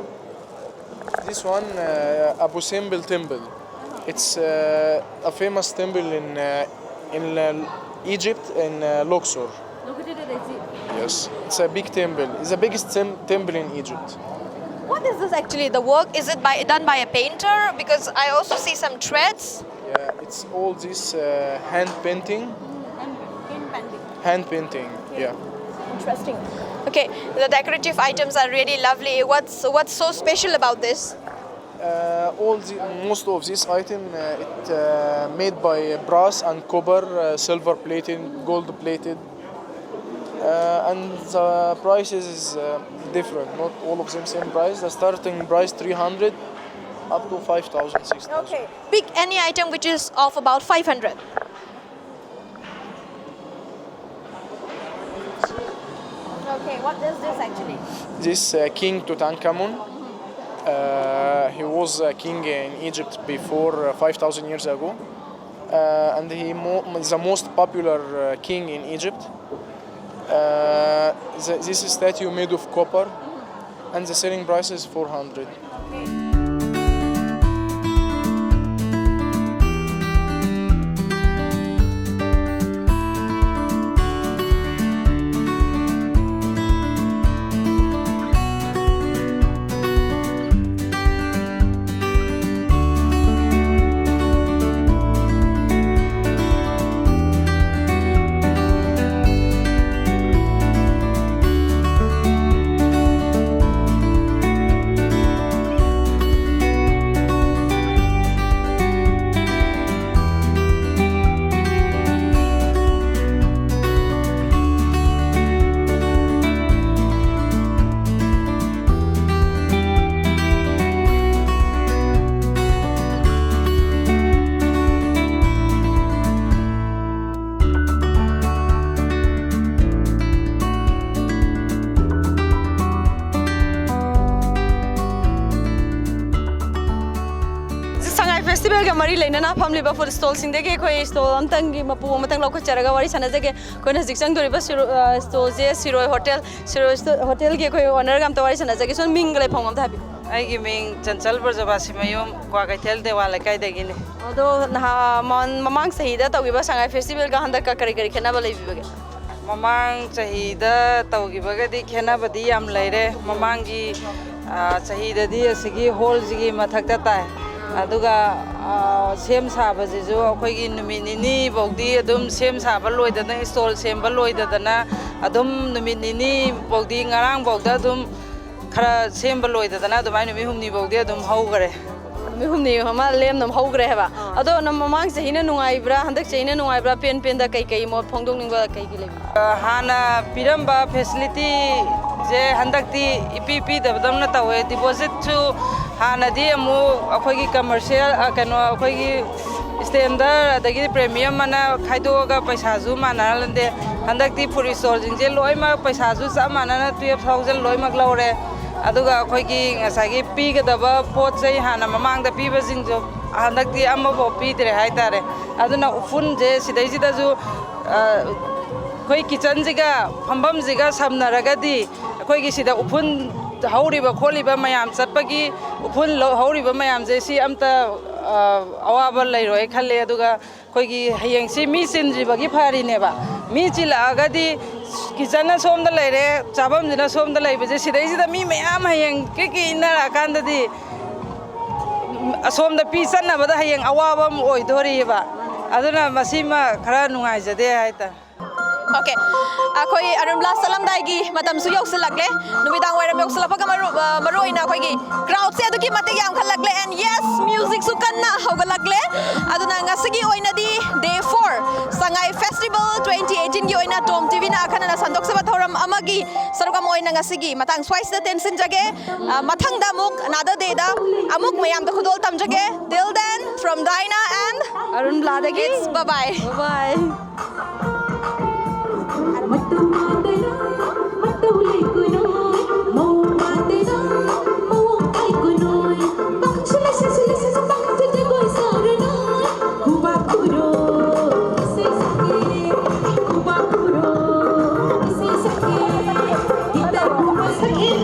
This one, uh, Abu Simbel Temple. It's uh, a famous temple in uh, in uh, Egypt, in uh, Luxor. Yes, it's a big temple. It's the biggest tem- temple in Egypt. What is this actually? The work, is it by done by a painter? Because I also see some threads. Yeah, it's all this uh, hand painting. Hand painting. Hand painting. Yeah. Interesting. Okay, the decorative items are really lovely. What's what's so special about this? Uh, all the most of this item uh, it uh, made by brass and copper, uh, silver plated, gold plated, uh, and the prices is uh, different. Not all of them same price. The starting price three hundred up to five thousand, six thousand. Okay. Pick any item which is of about five hundred. Okay, what is this actually? This uh, King Tutankhamun. Uh, he was a king in Egypt before uh, five thousand years ago, uh, and he mo- is the most popular uh, king in Egypt. Uh, the, this is statue made of copper, and the selling price is four hundred. ꯂꯩꯅꯅ ꯐꯝꯂꯤꯕ food ꯁ꯭ꯇꯣꯜꯁꯤꯡꯗꯒꯤ ꯑꯩꯈꯣꯏ stall ꯑꯃꯇꯪꯒꯤ ꯃꯄꯨ ꯑꯃꯇꯪ ꯂꯧꯈꯠꯆꯔꯒ ꯋꯥꯔꯤ ꯁꯥꯟꯅꯖꯒꯦ꯫ ꯑꯩꯈꯣꯏꯅ ꯍꯧꯖꯤꯛ ꯆꯪꯗꯣꯔꯤꯕ ꯁꯤꯔꯣ-, ꯑ, ꯁ꯭ꯇꯣꯜꯁꯦ ꯁꯤꯔꯣꯏ ꯍꯣꯇꯦꯜ, ꯁꯤꯔꯣꯏ ꯁ꯭ꯇꯣ-, ꯍꯣꯇꯦꯜꯒꯤ ꯑꯩꯈꯣꯏ ꯑꯣꯅꯔꯒ ꯑꯝꯇ ꯋꯥꯔꯤ ꯁꯥꯟꯅꯖꯒꯦ꯫ ꯁꯣꯝ ꯃꯤꯡꯒ ꯂꯩꯐꯝ ꯑꯝꯇ ꯍꯥꯏꯕꯤꯌꯨ꯫ ꯑꯩꯒꯤ ꯃꯤꯡ ꯆꯟꯆꯜ ꯕ꯭ꯔꯖꯕꯥꯁꯤ ꯃꯌꯨꯝ, ꯀ꯭ꯋꯥꯀꯩꯊꯦꯜ ꯗꯦꯋꯥ ꯂꯩꯀꯥꯏꯗꯒꯤꯅꯤ꯫ ꯑꯗꯣ ꯅꯍꯥ-, ꯃꯃꯥꯡ ꯆꯍꯤꯗ ꯇꯧꯈꯤꯕ ꯁꯉꯥꯏ ꯐꯦꯁꯇꯤꯚꯦꯜꯒ ꯍꯟꯗꯛꯀ ꯀꯔꯤ ꯀꯔꯤ ꯈꯦꯠꯅꯕ ꯂꯩꯕꯤꯕꯒꯦ? ꯃꯃꯥꯡ ꯆꯍꯤꯗ ꯇꯧꯈꯤꯕꯒꯗꯤ ꯈꯦꯠꯅꯕꯗꯤ ꯌꯥꯝ ꯂꯩꯔꯦ꯫ ꯃꯃꯥꯡꯒꯤ, ꯑ, ꯆꯍꯤꯗꯗꯤ ꯑꯁꯤꯒꯤ ꯍꯣꯜꯁꯤꯒꯤ ꯃꯊꯛꯇ ꯇꯥꯏ꯫ ꯑꯗꯨꯒ, ꯑ, ꯁꯦꯝ ꯁꯥꯕꯁꯤꯁꯨ ꯑꯩꯈꯣꯏꯒꯤ ꯅꯨꯃꯤꯠ ꯅꯤꯅꯤ ꯐꯥꯎꯗꯤ ꯑꯗꯨꯝ ꯁꯦꯝ ꯁꯥꯕ ꯂꯣꯏꯗꯅ, ꯁ꯭ꯇꯣꯜ ꯁꯦꯝꯕ ꯂꯣꯏꯗꯗꯅ ꯑꯗꯨꯝ ꯅꯨꯃꯤꯠ ꯅꯤꯅꯤ ꯐꯥꯎꯗꯤ, ꯉꯔꯥꯡ ꯐꯥꯎꯗ ꯑꯗꯨꯝ ꯈꯔ ꯁꯦꯝꯕ ꯂꯣꯏꯗꯗꯅ ꯑꯗꯨꯃꯥꯏꯅ ꯅꯨꯃꯤꯠ ꯍꯨꯝꯅꯤ ꯐꯥꯎꯗꯤ ꯑꯗꯨꯝ ꯍꯧꯈꯔꯦ꯫ ꯅꯨꯃꯤꯠ ꯍꯨꯝꯅꯤ ꯑꯃ ꯂꯦꯝꯅ ꯑꯗꯨꯝ ꯍꯧꯈ꯭ꯔꯦ ꯍꯥꯏꯕ꯫ ꯑꯥ꯫ ꯑꯗꯣ ꯅꯪ ꯃꯃꯥꯡ ꯆꯍꯤꯅ ꯅꯨꯡꯉꯥꯏꯕ꯭ꯔꯥ, ꯍꯟꯗꯛ ꯆꯍꯤꯅ ꯅꯨꯡꯉꯥꯏꯕ꯭ꯔꯥ? ꯄꯦꯟ ꯄꯦꯟꯗ ꯀꯩ ꯀꯩ ꯃꯣꯠ ꯐꯣꯡꯗꯣꯛꯅꯤꯡꯕ ꯀꯩꯒꯤ ꯂꯩꯕꯤꯒꯦ? ꯑ, ꯍꯥꯟꯅ ꯄꯤꯔꯝꯕ ꯐꯦꯁꯤꯂꯤꯇꯤꯁꯦ ꯍꯟꯗꯛꯇꯤ ꯏꯄꯤ ꯄꯤꯗꯕꯗꯧꯅ ꯇꯧꯋꯦ꯫ ꯗꯤꯄꯣꯖꯤꯠꯁꯨ ꯍꯥꯟꯅꯗꯤ ꯑꯃꯨꯛ ꯑꯩꯈꯣꯏꯒꯤ ꯀꯃꯔꯁꯤꯌꯦꯜ, ꯑ, ꯀꯩꯅꯣ, ꯑꯩꯈꯣꯏꯒꯤ ꯁ꯭ꯇꯦꯟꯗꯔ ꯑꯗꯒꯤ ꯄ꯭ꯔꯤꯃꯤꯌꯝ ꯑꯅ ꯈꯥꯏꯗꯣꯛꯑꯒ ꯄꯩꯁꯥꯁꯨ ꯃꯥꯟꯅꯍꯜꯂꯦ꯫ ꯍꯟꯗꯛꯇꯤ ꯐꯨꯗ ꯁ꯭ꯇꯣꯜꯁꯤꯡꯁꯦ ꯂꯣꯏꯅꯃꯛ ꯄꯩꯁꯥꯁꯨ ꯆꯞ ꯃꯥꯟꯅꯅ ꯇꯨꯌꯦꯜꯐ ꯊꯥꯎꯖꯟ ꯂꯣꯏꯅꯃꯛ ꯂꯧꯔꯦ꯫ ꯑꯗꯨꯒ ꯑꯩꯈꯣꯏꯒꯤ ꯉꯁꯥꯏꯒꯤ ꯄꯤꯒꯗꯕ ꯄꯣꯠ ꯆꯩ ꯍꯥꯟꯅ ꯃꯃꯥꯡꯗ ꯄꯤꯕꯁꯤꯡꯁꯨ ꯍꯟꯗꯛꯇꯤ ꯑꯃꯐꯥꯎ ꯄꯤꯗ꯭ꯔꯦ ꯍꯥꯏꯇꯥꯔꯦ꯫ ꯑꯗꯨꯅ ꯎꯐꯨꯟꯁꯦ ꯁꯤꯗꯩꯁꯤꯗꯁꯨ, ꯑ, ꯑꯩꯈꯣꯏ ꯀꯤꯠꯆꯟꯁꯤꯒ ꯐꯝꯐꯝꯁꯤꯒ ꯁꯝꯅꯔꯒꯗꯤ ꯑꯩꯈꯣꯏꯒꯤ ꯁꯤꯗ ꯎꯐꯨꯟ ꯍꯧꯔꯤꯕ ꯈꯣꯠꯂꯤꯕ ꯃꯌꯥꯝ ꯆꯠꯄꯒꯤ ꯎꯐꯨꯟ ꯂꯧ-, ꯍꯧꯔꯤꯕ ꯃꯌꯥꯝꯁꯦ ꯁꯤ ꯑꯝꯇ, ꯑ, ꯑꯋꯥꯕ ꯂꯩꯔꯣꯏ ꯈꯜꯂꯦ꯫ ꯑꯗꯨꯒ ꯑꯩꯈꯣꯏꯒꯤ ꯍꯌꯦꯡꯁꯤ ꯃꯤ ꯆꯤꯟꯗ꯭ꯔꯤꯕꯒꯤ ꯐꯔꯤꯅꯦꯕ꯫ ꯃꯤ ꯆꯤꯜꯂꯛꯑꯒꯗꯤ ꯀꯤꯠꯆꯟꯅ ꯁꯣꯝꯗ ꯂꯩꯔꯦ, ꯆꯥꯐꯝꯁꯤꯅ ꯁꯣꯝꯗ ꯂꯩꯕꯁꯦ, ꯁꯤꯗꯩꯁꯤꯗ ꯃꯤ ꯃꯌꯥꯝ ꯍꯌꯦꯡ ꯀ꯭ꯔꯤꯛ ꯀ꯭ꯔꯤꯛ ꯏꯟꯅꯔꯛꯑꯀꯥꯟꯗꯗꯤ ꯑꯁꯣꯝꯗ ꯄꯤ ꯆꯠꯅꯕꯗ ꯍꯌꯦꯡ ꯑꯋꯥꯕ ꯑꯃ ꯑꯣꯏꯗꯣꯔꯤꯑꯕ꯫ ꯑꯗꯨꯅ ꯃꯁꯤꯃ ꯈꯔ ꯅꯨꯡꯉꯥꯏꯖꯗꯦ ꯍꯥꯏꯇꯥꯔꯦ꯫ ꯑꯣꯀꯦ, ꯑꯩꯈꯣꯏ ꯑꯔꯨꯟꯕꯂꯥ ꯆꯠꯂꯝꯗꯥꯏꯒꯤ ꯃꯇꯝꯁꯨ ꯌꯧꯁꯤꯜꯂꯛꯂꯦ꯫ ꯅꯨꯃꯤꯗꯥꯡ ꯋꯥꯏꯔꯝ ꯌꯧꯁꯤꯜꯂꯛꯄꯒ ꯃꯔꯨ-, ꯑ, ꯃꯔꯨ ꯑꯣꯏꯅ ꯑꯩꯈꯣꯏꯒꯤ ꯀ꯭ꯔꯥꯎꯗꯁꯦ ꯑꯗꯨꯛꯀꯤ ꯃꯇꯤꯛ ꯌꯥꯝꯈꯠꯂꯛꯂꯦ꯫ And yes, ꯃ꯭ꯌꯨꯖꯤꯛꯁꯨ ꯀꯟꯅ ꯍꯧꯒꯠꯂꯛꯂꯦ꯫ ꯑꯗꯨꯅ ꯉꯁꯤꯒꯤ ꯑꯣꯏꯅꯗꯤ day four, ꯁꯉꯥꯏ ꯐꯦꯁꯇꯤꯚꯦꯜ twenty eighteen ꯒꯤ ꯑꯣꯏꯅ ꯇꯣꯝ ꯇꯤꯚꯤꯅ ꯑꯈꯟꯅꯅ ꯁꯟꯗꯣꯛꯆꯕ ꯊꯧꯔꯝ ꯑꯃꯒꯤ ꯁꯔꯨꯛ ꯑꯃ ꯑꯣꯏꯅ ꯉꯁꯤꯒꯤ ꯃꯇꯥꯡ ꯁ꯭ꯋꯥꯏꯁꯤꯗ ꯇꯦꯟꯁꯤꯟꯖꯒꯦ꯫ ꯑ, ꯃꯊꯪꯗ ꯑꯃꯨꯛ another day ꯗ ꯑꯃꯨꯛ ꯃꯌꯥꯝꯗ ꯈꯨꯗꯣꯜ ꯇꯝꯖꯒꯦ꯫ Till then, from Diana and ꯑꯔꯨꯟꯕꯂꯥꯗꯒꯤ it's bye bye. Bye bye. His